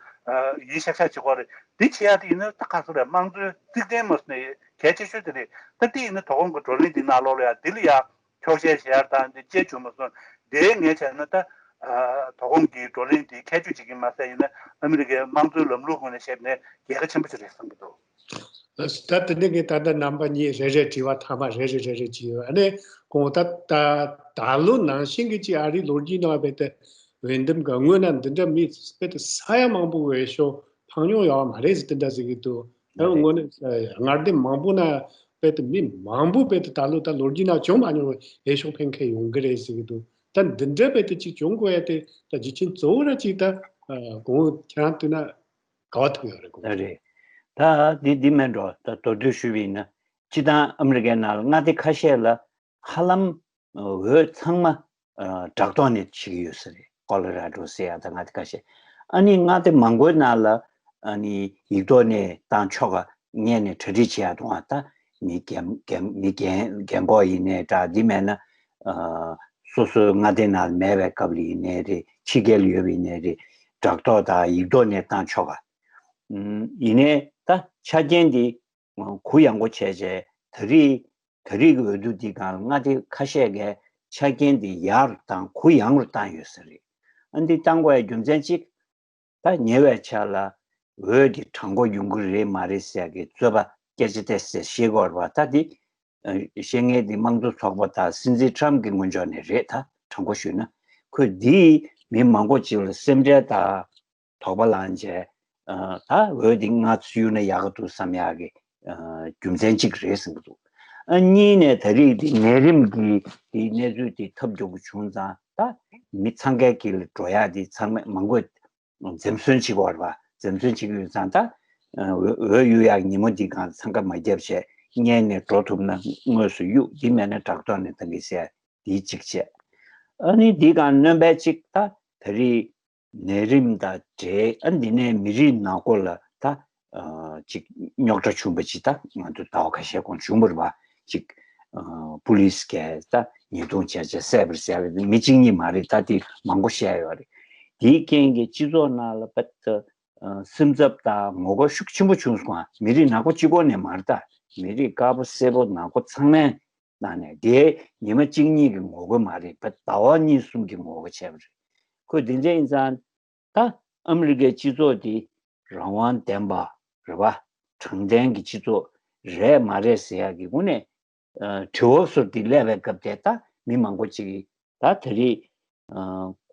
ཡིན་ཤག་ཤག་བྱེད་དགོས་རེད། འདི་བྱེད་ཡག་དེ་ཡིན་ན་ད་ག་ཚོད་རེད། དམངས་གཙོའི་རྩིག་རྟེན་མ་སོང་ནས་གལ་ཆེ་ཤོས་དེ་རེད། ད་དེ་ཡིན་ན་དོ་དགོང་གི་བགྲོ་གླེང་འདི་ནང་ལོགས་ལ་ཡང་འདི་ལ་ཡང་འཁྱོག་བཤད་བྱེད་ཡག་དང་འདི་བཅས་བྱུང་མ་སོང་། དེའི་ངས་བྱས་ན་ད་དོ་དགོང་གི་བགྲོ་གླེང་འདི་ཁྱད་ཆོས་ཅིག་ཡིན་མ་ཟད་ཡིན་ན་ཨ་མི་རི་ཀའི་དམངས་གཙོའི་ལམ་ལུགས་ངོས་ནས་བཤད་ནས་རྒྱལ་ཁ་ཆེན་པོ་ཅིག་རེད་བསམ་གྱི་འདུག་ད་དེ་འདྲ་གི་ད་ལྟ་རྣམ་པ་གཉིས་རེ་རེ་དྲི་བ་ཐ་མ་རེ་རེ་རེ་རེ་བྱས་ཡོད། ཨ་ནི་གོང་ད་ད་ད་ལོ་ནང་བཞིན་གྱི་ཅིག་ཨ་རིའི་ལོ་རྒྱུས་ནང་རྦད་དེ་འོས་འདེམས་གི་སྔོན་ན་འདི་འདྲ་མི་རྦད་དེ་ས་ཡ་མང་པོ་འོས་ཤོག་འཕང་མྱོང་ཡོད་མ་རེད་ཟེར་དེ་འདྲ་ཟེར་གྱི་འདུག་ད་དངོས་གནས་སྔར་འདེམས་མང་པོ་ན་རྦད་དེ་མི་མང་པོ་རྦད་དེ་ད་ལོ་ད་ལོ་རྒྱུས་ནང་བྱུང་མ་མྱོང་བའི་འོས་ཤོག་འཕེན་མཁན་ཡོང་གི་རེད་ཟེར་གྱི་འདུག་ད་འདི་འདྲ་རྦད་དེ་ཅིག་བྱུང་དགོས་ཡ་དེ་ད་རྒྱུ་རྐྱེན་གཙོ་བོ་ར་ཅིག་ད་གོང་ཁྱེད་རང་བལྟས་ན། ག་བ་ཐུག་ཡོད་རེད་གོ། རེད། ད་འདི་འདི་མེད་འགྲོ། ད་མདོར་བསྡུས་ཞུས་པ་ཡིན་ན་སྤྱིར་བཏང་ཨ་མི་རི་ཀའི་ནང་ལ་མངའ་སྡེ་ཁ་ཤས་ལ་ཧ་ལམ་འོས་ཚང་མ་ཨ་དྲ་ཐོག་ནས་བྱེད་ཀྱི་ཡོད་ས་རེད། ཀོ་ལོ་ར་ཌོ་ཟེར་ཡ་ད་མངའ་སྡེ་ཁ་ཤས། ཨ་ནི་མངའ་སྡེ་མང་པོའི་ནང་ལ་ཨ་ནི་ཡིག་ཐོག་ནས་བཏང་ཆོག་ག་སྔོན་ནས་གྲ་སྒྲིག་བྱེད་ཡ་དང་ད་མི་རྒན་རྒན་མི་རྒན་རྒན་འཁོགས་ཡིན་ནའི་འདྲ། འདི་མེད་ན་ཨ་སོ་སོའི་མངའ་སྡེ་ནང་མེད་པའི་སྐབས་ལ་ཡིན་ནའི་རེད། ཕྱི་རྒྱལ་ལ་ཡོད་པ་ཡིན་ནའི་རེད། དྲ་ཐོག་དང་ཡིག་ཐོག་ནས་བཏང་ཆོག་ག་ཨུམ། ཡིན་ནའི་ད་ཆ་རྐྱེན་འདི་གུ་ཡངས་པོ་བྱས་བྱས་ད་རེས་ད་རེས་ཀྱི་འོས་བསྡུ་འདི་སྒང་ལ་མངའ་སྡེ་ཁ་ཤས་ཀྱིས་ཆ་རྐྱེན་འདི་ཡག་རུ་བཏང་། གུ་ཡངས་རུ་བཏང་ཡོད་ས་རེད། ཨ་འདི་བཏང་དགོས་ཡ་རྒྱུ་མཚན་གཅིག་ད་ཉེ་བའི་ཆར་ལ་འོས་འདི་དྲང་པོ་ཡོང་གི་རེད་མ་རེད་ཟེར་གྱི་རྩོད་པ་སྐད་ཆ་དེ་ཟེར་བཤད་ཀྱི་ཡོད་རེད་པ། ད་འདི་ཨ་བཤད་མཁན་འདི་དམངས་གཙོ་ཚོགས་པ་དང་སྲིད་འཛིན་ཊམ་གྱི་ངོས་ཕྱོགས་ནས་རེད། ད་དྲང་པོ་ཞུས་ན་ཁོས་འདིས་མི་མང་པོ་ཅིག་ལ་སེམས་ཁྲལ་དང་དོགས་པ་ལངས་བྱས་ཨ་ད་འོས་འདི་ང་ཚོ་གཡུག་ན་ཡག་གི་འདུག་བསམ་ཡག་གི་ཨ་རྒྱུ་མཚན་གཅིག་རེད་བསམ་གྱི་འདུག་ཨ་གཉིས་ནས་ད་རེས་འདི་ནད་རིམས་ཀྱི་འདི་གནས་ཚུལ་འདི་ཐབས་སྐྱོ་པོ་བྱུང་ཙང་ད་མི་འཚང་ཁའི་དཀྱིལ་ལ་འགྲོ་ཡག་འདི་ཚང་མས་མང་པོས་འཛེམ་ཟོན་བྱེད་ཀྱི་ཡོད་རེད་པ། འཛེམ་ཟོན་བྱེད་ཀྱི་ཡོད་ཙང་ད་འོས་འོས་གཡུག་ཡག་ཉིན་མོ་འདི་སྒང་འཚང་ཁ་མ་བརྒྱབ་བྱས་སྔོན་ནས་འགྲོ་ཐུབ་ན་དངོས་སུ་གཡུག་འདི་མེད་ན་དྲ་ཐོག་ནས་གཏང་གི་ཟེར་འདི་གཅིག་བྱས། ཨ་ནི་འདི་གང་སྣོན་པའི་ཅིག་ད་ད་རེས་ནད་རིམས་དང་འབྲེལ་ཨ་འདི་ནས་མི་རིགས་ནག་པོ་ལ་ད་ཅིག་རྙོག་དྲ་བྱུང་པ་ཅིག་ད་ང་ཚོ་ཟླ་བ་ཁ་ཤས་གོང་བྱུང་བ་རེད་པ། ཅིག་པུ་ལིས་གས་ད་ཉེས་རྡུང་བྱས་བྱས་བསད་པར་བསད་པ་མི་གཅིག་གཉིས་མ་རེད། ད་དེ་མང་པོ་བཤད་ཡོད་རེད། དེའི་རྐྱེན་གྱིས་སྤྱི་ཚོགས་ནང་ལ་པ་ད་སེམས་འཚབ་དང་ངོ་རྒོལ་ཤུགས་ཆེན་པོ་བྱུང་སོང་། མི་རིགས་ནག་པོ་གཅིག་པོ་ནས་མ་རེད། ད་མི་རིགས་དཀར་པོ་སེར་པོ་ནག་པོ་ཚང་མས་ནང་ནས་དེའི་ཉི་མ་གཅིག་གཉིས་ཀྱི་ངོ་རྒོལ་མ་རེད། ད་ཟླ་བ་གཉིས་གསུམ་གྱི་ངོ་རྒོལ་བྱས་པ་རེད། ཁོས་དེ་འདྲ་ཡིན་ཙང་ད་ཨ་མི་རི་ཀའི་སྤྱི་ཚོགས་དེ་རང་དབང་ལྡན་པ་རེད་པ། དྲང་བདེན་གྱི་སྤྱི་ཚོགས་རེད་མ་རེད་ཟེར་ཡག་གི་དངོས་གནས་དྲི་བ་སོགས་དེ་སླེབས་པའི་སྐབས་དེ་ད་མི་མང་པོ་ཅིག་གིས་ད་ད་རེས་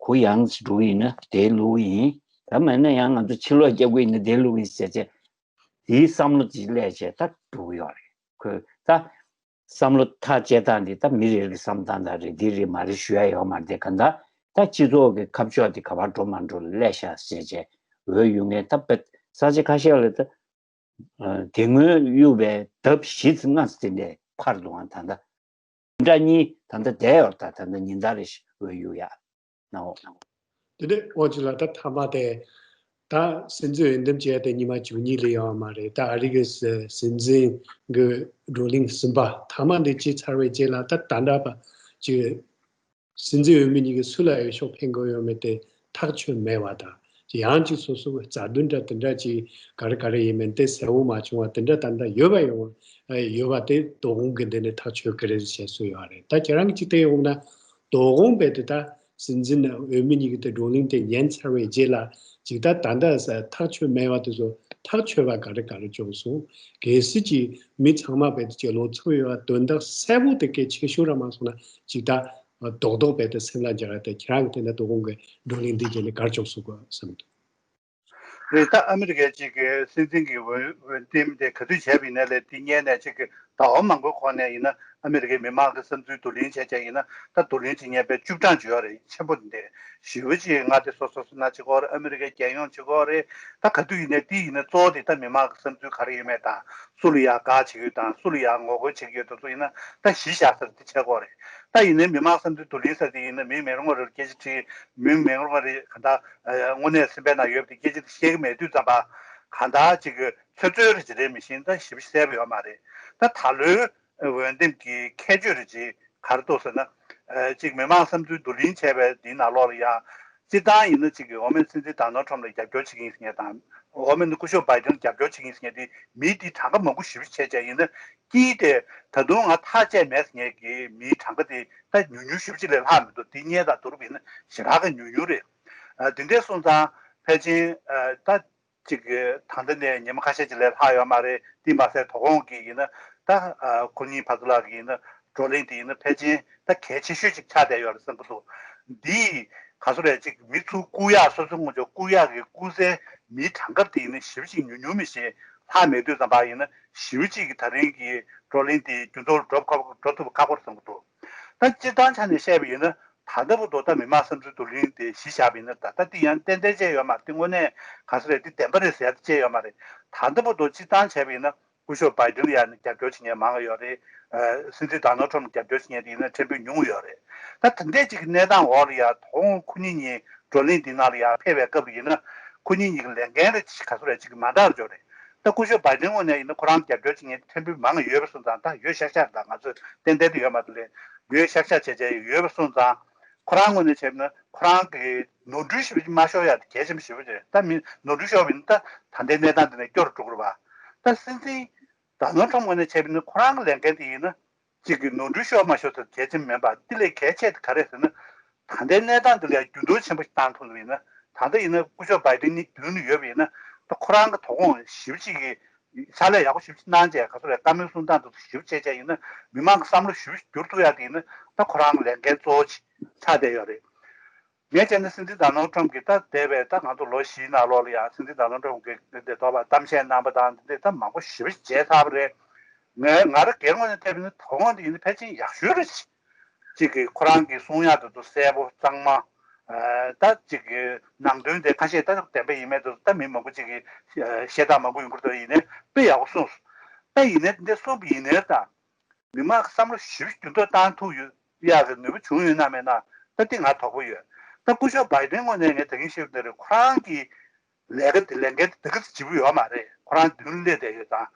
གུ་ཡངས་འགྲོ་གི་ཡིན་ན་དེ་བླུག་གི་ཡིན། ད་མེད་ན་ཡང་ང་ཚོ་ཕྱིར་ལོག་རྒྱག་གི་ཡིན་ན་དེ་བླུག་གི་ཡིན་ཟེར་བྱས་དེའི་བསམ་བློ་ཅིག་སླེབས་བྱས་ད་འགྲོ་གི་ཡོད་རེད། ཁོས་ད་བསམ་བློ་ཐག་བཅད་སྟངས་འདི་ད་མི་རེ་རེའི་བསམ་སྟངས་དང་རེད་འདི་རེད་མ་རེད་ཞུ་ཡ་ཡོད་མ་རེད། དེ་གང་ལྟར་ད་སྤྱི་ཚོགས་ཀྱི་ཁ་ཕྱོགས་དེ་ག་པར་འགྲོ་མ་འགྲོ་ལ་སླེབས་ཤག་ཟེར་བྱས་འོས་ཡོད་མཁན་ད་དཔེ་ས་ཆ་ཁ་ཤས་ལ་ད་དེ་སྔོན་གཡུགས་པའི་ལྡབ་བཞི་ཙམ་ལྔ་ཙམ་དེ་འདྲས་འཕར་འདུག་ཨང་། ད་ལྟ་འདྲ་གཉིས་ད་ལྟ་བསྡད་ཡོད་རེད། ད་ད་ལྟ་ཉིན་ལྟར་རེ་བཞིན་འོས་གཡུག་ཡ་ནའོ། དེ་ནས་ཨོ་ཅི་ལ་ད་མཐའ་མ་དེ་ད་སྲིད་འཛིན་འོས་འདེམས་བྱས་ཏེ་ཉི་མ་བཅུ་གཉིས་ལས་ཡོད་མ་རེད། ད་ཨ་རི་གི་སྲིད་འཛིན་གི་བགྲོ་གླེང་གསུམ་པ་མཐའ་མ་འདི་བྱས་ཚར་བའི་རྗེས་ལ་ད་ད་འདྲ་པ་ཅིག་སྲིད་འཛིན་འོས་མི་གཉིས་ཀྱི་སུ་ལ་འོས་ཤོག་འཕེན་དགོས་ཡོད་མེད་དེ་ཐག་ཆོད་མེད་པ་དང་ཡང་ཅིག་སོ་སོ་གི་རྩ་དོན་འདྲ་དེ་འདྲ་ཅིག་ག་རེ་ག་རེ་ཡིན་མིན་དེ་གསལ་བོ་མ་བྱུང་བ་དེ་འདྲ་ད་འདྲ་ཡོད་པ་ཡོང་ཡོད་པ་དེ་དོ་དགོང་གི་འདི་ནས་ཐག་ཆོད་ཀྱི་རེད་ཟེར་སྲོལ་ཡོད་རེད། ད་ཁྱེད་རང་གི་ཅིག་བལྟས་ཡོང་ན་དོ་དགོང་རྦད་དེ་ད་སྲིད་འཛིན་འོས་མི་གཉིས་ཀྱི་དེ་བགྲོ་གླེང་དེ་ཉན་ཚར་བའི་རྗེས་ལ་ཅིག་ད་ད་ལྟ་ཐག་ཆོད་མེད་པ་དེ་ཚོ་ཐག་ཆོད་པ་ག་རེ་ག་རེ་བྱུང་སོང་། གལ་སྲིད་ཀྱི་མི་ཚང་མ་རྦད་དེ་ཅིག་ལོ་ཚོད་ཡོད་པ་དོན་དག་གསལ་པོ་དེ་གལ་ཆེ་ཤོས་ར་མ་སོང་ན་ཅིག་ད་རྡོག་རྡོག་རྦད་དེ་སེམས་ལ་འཇགས་ཡ་དེ་ཁྱེད་རང་གི་དེ་ནས་དོ་དགོང་གི་བགྲོ་གླེང་འདི་བརྒྱུད་ནས་ག་རེ་བྱུང་སོང་གོ་བསམ་འདུག་རེད། ད་ཨ་མི་རི་ཀའི་གཅིག་གི་སྲིད་འཛིན་གྱི་འོས་འོས་འདེམས་དེ་ག་དུས་བྱས་པ་ཡིན་ནའི་ལས་དེ་སྔོན་ནས་གཅིག་གི་ཟླ་བ་མང་པོའི་གོང་ནས་ཡིན་ན་ཨ་མི་རི་ཀའི་མི་མང་གི་བསམ་ཚུལ་བསྡུ་ལེན་བྱས་བྱས་ཡིན་ན་ད་བསྡུ་ལེན་བྱེད་མཁན་དཔེ་བཅུ་གྲངས་ཅིག་ཡོད་རེད། ཆེན་པོ་འདི་ཞེ་པོ་ཅིག་མངའ་སྡེ་སོ་སོ་སོ་ན་གཅིག་གོ་རེད། ཨ་མི་རི་ཀའི་རྒྱལ་ཡོངས་གཅིག་གོ་རེད། ད་ག་དུས་ཡིན་ནའི་དེ་ཡིན་ན་གཙོ་བོ་དེ་ད་མི་མང་གི་བསམ་ཚུལ་ག་རེ་ཡོད་མེད་དང་སུ་ལ་ཡ་དགའ་བྱེད་ཀྱི་ཡོད་དང་སུ་ལ་ཡ་ངོ་རྒོལ་བྱེད་ཀྱི་ཡོད་དང་སུ་ཡིན་ན་ད་གཞི་བཞག་ས་དེ་བྱེད་དགོས་རེད། ད་ཡིན་ནའི་མི་མང་བསམ་ཚུལ་བསྡུ་ལེན་ས་དེ་ཡིན་ན་མི་མང་རེ་སྐད་ཆ་དྲིས། མི་མང་རེ་ག་ད་དངོས་གནས་སེམས་པའི་ནང་ཡོད་པའི་སྐད་ཆ་དེ་བཤད་ཀྱི་མེད་དུས་ཙམ་པ་གང་ལྟར་ཅིག་གི་ཚོད་ཚོད་རེ་ཅིག་རེད། མི་ཤེས་ད་ཞིབ་ཞིབ་གསལ་པོ་ཡོད་མ་རེད། ད་ད་ལོའི་འོས་འདེམས་ཀྱི་ཁྱད་ཆོས་རེ་ཅིག་ག་རེ་འདུག་ཟེར་ན། ཅིག་མི་མང་བསམ་ཚུལ་བསྡུ་ལེན་བྱས་པའི་འདིའི་ནང་ལོགས་ལ་ཡང་སྤྱིར་བཏང་ཡིན་ན་ཅིག་གི་འོག་མའི་སྲིད་འཛིན་ཌོ་ནལ་ཊམ་ལ་རྒྱབ་སྐྱོར་བྱེད་ཀྱི་ཡིན་ཟེར་མཁན་དང་འོག་མའི་སྐུ་ཞབས་བྷའི་ཌེན་རྒྱབ་སྐྱོར་བྱེད་ཀྱི་ཡིན་ཟེར་མཁན་དེ་མི་དེ་གྲངས་ཀ་མང་པོ་ཞེ་པོ་བྱས་བྱས་ཡིན་ན་དཀྱིལ་དེ་ད་དུང་ང་ཐག་བཅད་མེད་ཟེར་མཁན་གྱི་མིའི་གྲངས་ཀ་དེ་ད་ཉུང་ཉུང་ཞེ་པོ་ཅིག་ལས་ལྷག་མི་འདུག་དེ་སྔོན་དང་བསྡུར་བ་ཡིན་ན་ཞེ་དྲག་གི་ཉུང་ཉུང་རེད། དེ་འདྲ་སོང་ཙང་ཕལ་ཆེར་ད། གཅིག་གི་ད་ལྟ་ནས་ཉི་མ་ཁ་ཤས་ཅིག་ལས་ལྷག་ཡོད་མ་རེད། དེ་མ་ཟད་དོ་དགོང་གི་ཡིན་ན་ད་ཁོ་གཉིས་བར་དུ་ལ་གི་ཡིན་ན་བགྲོ་གླེང་དེ་ཡིན་ན་ཕལ་ཆེར་ད་གལ་ཆེ་ཤོས་ཅིག་ཆགས་བསྡད་ཡོད་རེད་བསམ་གྱི་འདུག་འདི་ག་ཚོད་རེད། ཅིག་མི་ཚུར་བཀུག་ཡག་སོ་སོ་ངོ་ཅོག་བཀུག་ཡག་གི་བཀུག་སའི་མིའི་གྲངས་ཀ་དེ་ཡིན་ན་ཞེ་པོ་ཅིག་ཉུང་ཉུང་མི་ཤེས། ལྷག་མེད་དུས་ཙམ་པ་ཡིན་ན་ཞེ་པོ་ཅིག་གི་ད་རིང་གི་བགྲོ་གླེང་དེ་རྒྱུན་ཐོག་འགྲོ་ཁག་འགྲོ་ཐུབ་ཁག་པོ་རེད་བསམ་གྱི་འདུག་ད་སྤྱིར་བཏང་ཆ་ནས་བཤད་པ་ཡིན་ན་ད་ལྟ་བར་དུ་ད་མི་མང་བསམ་ཚུལ་བསྡུ་ལེན་དེ་གཞི་བཞག་པ་ཡིན་ན་ད་ལྟ་དེ་ཡང་ཏན་ཏན་བྱས་ཡོད་མ་རེད། དེ་དངོས་གནས་ག་ཚོད་རེད། དེ་བདེན་པ་རེད་ཟེར་ཡ་དེ་བྱས་ཡོད་མ་རེད། ད་ལྟ་བར་དུ་སྤྱིར་བཏང་བྱས་པ་ཡིན་ན་སྐུ་ཞབས་བྷའི་ཌེན་ལ་ཡང་ནི་རྒྱབ་སྐྱོར་བྱེད་མཁན་མང་བ་ཡོད་རེད། སྲིད་འཛིན་ཌོ་ནལ་ཊམ་རྒྱབ་སྐྱོར་བྱེད་མཁན་དེ་ཡིན་ན་ཕྲན་བུ་ཉུང་བ་ཡོད་རེད། ད་དེ་འདྲས་ཅིག་གི་གནས་སྟངས་འོག་ལ་ཡང་དོ་དགོང་ཁོ་གཉིས་གཉིས་བགྲོ་གླེང་འདི་ནང་ལ་ཡང་ཕེབས་པའི་སྐབས་ལ་ཡིན་ན་ཁོ་གཉིས་གཉིས་ཀྱི་ལས་འགན་རེ་ཅིག་ག་ཚོད་རེ་ཅིག་མ་འདྲ་བ་ཡོད་རེད། ད་སྐུ་ཞབས་བྷའི་ཌེན་ངོས་ནས་ཡིན་ན་ཁོ་རང་རྒྱབ་སྐྱོར་བྱེད་མཁན་ཕྲན་བུ་མང་ཡོད་པ་སོང་ཙང་ད་ཡོད་ཤག་ཤག་ད་ང་ཚོས་ཏན་ཏན་དུ་ཡོད་མ་རེད་ལས་ཡོད་ཤག་ཤག་བྱས་བྱས་ཡོད་པ་སོང་ཙང་ཁོ་རང་ངོས་ནས་བྱས་ན་ཁོ་རང་གི་ནོར་འཁྲུལ་ཞེ་པོ་ཅིག་མ་ཤོར་ཡ་དེ་གལ་ཆེན་པོ་ཞེ་པོ་རེད། ད་མི་ནོར་འཁྲུལ་ཤོར་བ་ཡིན་ན་ད་ད་ལྟའི་གནས་སྟངས་འདི་ནས་སྐྱོ་རུ་འགྲོ་གི་རེད་པ། ད་སྲིད་འཛིན་ཌོ་ནལ་ཊམ་ངོས་ནས་བྱས་པ་ཡིན་ན་ཁོ་རང་གི་ལས་འགན་དེ་ཡིན་ན་གཅིག་གི་ནོར་འཁྲུལ་ཤོར་མ་ཤོར་དེ་གལ་ཆེན་མིན་པ་འདི་ལས་གལ་ཆེ་དེ་ག་རེ་ཟེར་ན། ད་ལྟའི་གནས་སྟངས་འདི་ལ་འགྱུར་ལྡོག་ཆེན་པོ་ཞིག་བཏང་ཐུབ་པ་ཡིན་ན་ད་ལྟ་ཡིན་ན་སྐུ་ཞབས་བྷའི་ཌེན་གཉིས་མདུན་ལ་ཡོད་པ་ཡིན་ན་ད་ཁོ་རང་གི་དོ་དགོང་ཞེ་པོ་ཅིག་གི་ཕྱག་ལས་ཡག་པོ་ཞེ་པོ་ཅིག་གནང་བྱས་ག་ཚོད་རེད་བཀའ་མོལ་གསུང་སྟངས་འདུག་ཞེ་པོ་བྱས་བྱས་ཡིན་ན་མི་མང་གི་བསམ་བློ་ཞེ་པོ་ཅིག་བསྒྱུར་ཐུབ་ཡག་དེ་ཡིན་ན་ད་ཁོ་རང་གི་ལས་འགན་གཙོ་བོ་ཅིག་ཆགས་བསྡད་ཡོད་རེད། ངས་བྱས་ན་སྲིད་འཛིན་ཌོ་ནལ་ཊམ་གྱིས་ད་འདས་པའི་ད་ང་ཚོ་ལོ་བཞིའི་ནང་ལོགས་ལ་ཡང་སྲིད་འཛིན་ཌོ་ནལ་ཊམ་གྱིས་འདི་ཐོག་ལ་གཏམ་བཤད་གནང་པ་དང་འདི་འདྲ་ད་མང་པོ་ཞེ་པོ་ཅིག་བྱས་ཚར་བ་རེད། ངས་ང་རང་སྒེར་ངོས་ནས་བལྟས་པ་ཡིན་ན་དོ་དགོང་དེ་ཡིན་ན་ཕལ་ཆེར་ཡག་ཤོས་རེད། གཅིག་གིས་ཁོ་རང་གིས་གསུང་ཡག་དེ་ཚོ་གསལ་པོ་གཙང་མ། ཨ་ད་གཅིག་གི་ནང་དོན་དེ་ཁ་ཤས་ད་བདེན་པ་ཡིན་མེད་དེ་ཚོ་ད་མི་མང་པོ་གཅིག་གིས་ཨ་བཤད་སྟངས་མང་པོ་ཡོང་གི་འདུག་ཡིན་ནའི་དཔེ་ཡག་པོ་གསུངས་སོང་། ད་ཡིན་ནའི་འདི་གསུངས་པ་ཡིན་ནའི་ད་མི་མང་གི་བསམ་བློ་ཞེ་པོ་འགྱུར་ལྡོག་བཏང་ཐུབ་ཡོད་ཡག་གི་ནུས་པ་བྱུང་ཡོད་ན་མེད་ན་ ད་དེ་ང་དོགས་པ་ཡོད། ད་སྐུ་ཞབས་བྷའི་ཌེན་ངོས་ནས་ངས་ད་གིན་བཤད་པ་ནང་བཞིན་ཁོ་རང་གི་ལས་ཀ་དེ་ལས་འགན་དེ་ད་ག་ཚོད་ལྗིད་པོ་ཡོད་མ་རེད། ཁོ་རང་མདུན་སླེབས་བསྡད་ཡོད་ཙང་།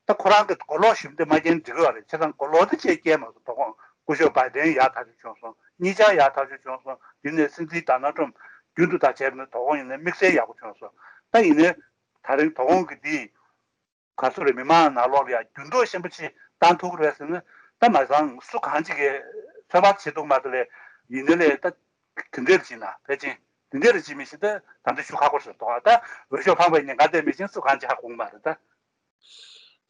ད་ཁོ་རང་གི་གོ་ལོག་ཞིབ་འདི་མ་རྒྱག་ན་འགྲིག་གི་རེད། བྱས་ཙང་གོ་ལོག་དེ་བྱས་རྒྱག་མ་སོང་། དོ་དགོང་སྐུ་ཞབས་བྷའི་ཌེན་ཡག་ཐག་ཆོད་བྱུང་སོང་། གཉིས་ཆར་ཡག་ཐག་ཆོད་བྱུང་སོང་། དེ་ནས་སྲིད་འཛིན་ཌོ་ནལ་ཊམ་རྒྱུན་དུ་ད་བྱས་པ་ནས་དོ་དགོང་ཡིན་ན་དམིགས་བསལ་ཡག་པོ་བྱུང་སོང་། ད་ཡིན་ནའི་ད་རིང་དོ་དགོང་གི་འདི་ག་ཚོད་རེད། མི་མང་ནང་ལོགས་ལ་ཡང་འགྱུར་ལྡོག་ཆེན་པོ་ཅིག་བཏང་ཐུབ་ཀྱི་རེད་ཟེར་ན། ད་མ་ཚང་སུ་གང་ཅིག་གིས་ཚོད་དཔག་བྱེད་ཐུབ་མ་ཐུབ་ལས། ཡིན་ནའི་ལས་ད་དེ་འདྲ་རེད་ཅེ་ན། ཕལ་ཆེར་དེ་འདྲ་རེད་ཅེས་མི་ཤེས། ད་ད་ལྟ་ཞུ་ཁག་པོ་རེད་འདུག་ད་འོས་ཤོག་འཕངས་པའི་ཉེན་ཁ་དེ་མི་ཤེས། སུ་གང་ཅིག་ཧ་གོ་གི་མ་རེད་ད།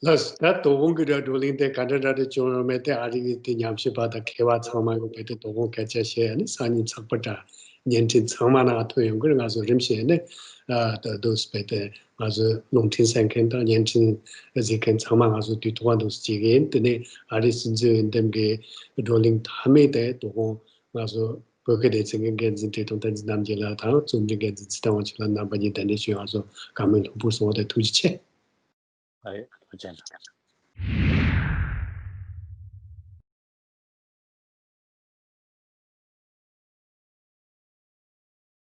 ལགས། ད་དོ་དགོང་གི་བགྲོ་གླེང་དེ་ག་འདྲ་འདྲ་རེ་བྱུང་ཡོད་མེད་དེ་ཨ་རི་གི་དེ་ཉམས་ཞིབ་པ་དང་མཁས་པ་ཚང་མ་གིས་རྦད་དེ་དོ་དགོང་སྐད་ཆ་བཤད་ཡ་ནི་སང་ཉིན་ཚགས་པར་དང་བརྙན་འཕྲིན་ཚང་མ་ནང་ཐོན་ཡོང་གི་རེད། ང་ཚོ་རིམ་བཞིན་ནས་ཨ་ད་དུ་རྦད་དེ་ང་ཚོའི་རླུང་འཕྲིན་གསན་མཁན་དང་བརྙན་འཕྲིན་གཟིགས་མཁན་ཚང་མ་ང་ཚོ་དུས་ཐོག་འདུག་སེ་བྱེད་ཀྱི་ཡིན། དེ་ནས་ཨ་རིའི་སྲིད་འཛིན་འོས་འདེམས་ཀྱི་བགྲོ་གླེང་མཐའ་མའི་དེ་དོ་དགོང་ང་ཚོ་བོད་སྐད་སྡེ་ཚན་གྱི་འགན་འཛིན་བཀྲས་མཐོང་བསྟན་འཛིན་རྣམ་རྒྱལ་ལགས་དང་རྩོམ་སྒྲིག་འགན་འཛིན་ཚེ་བརྟན་དབང་ཕྱུག་ལགས་རྣམ་པ་གཉིས་གདན་འདྲེན་ཞུ་ཡ་ང་ཚོ་བཀའ་མོལ་ལྷུག་པོ་གསུངས་པ་དེ་ཐུགས་རྗེ་ཆེ། ཨ་ཡེ། ཐུགས་རྗེ་ཆེ།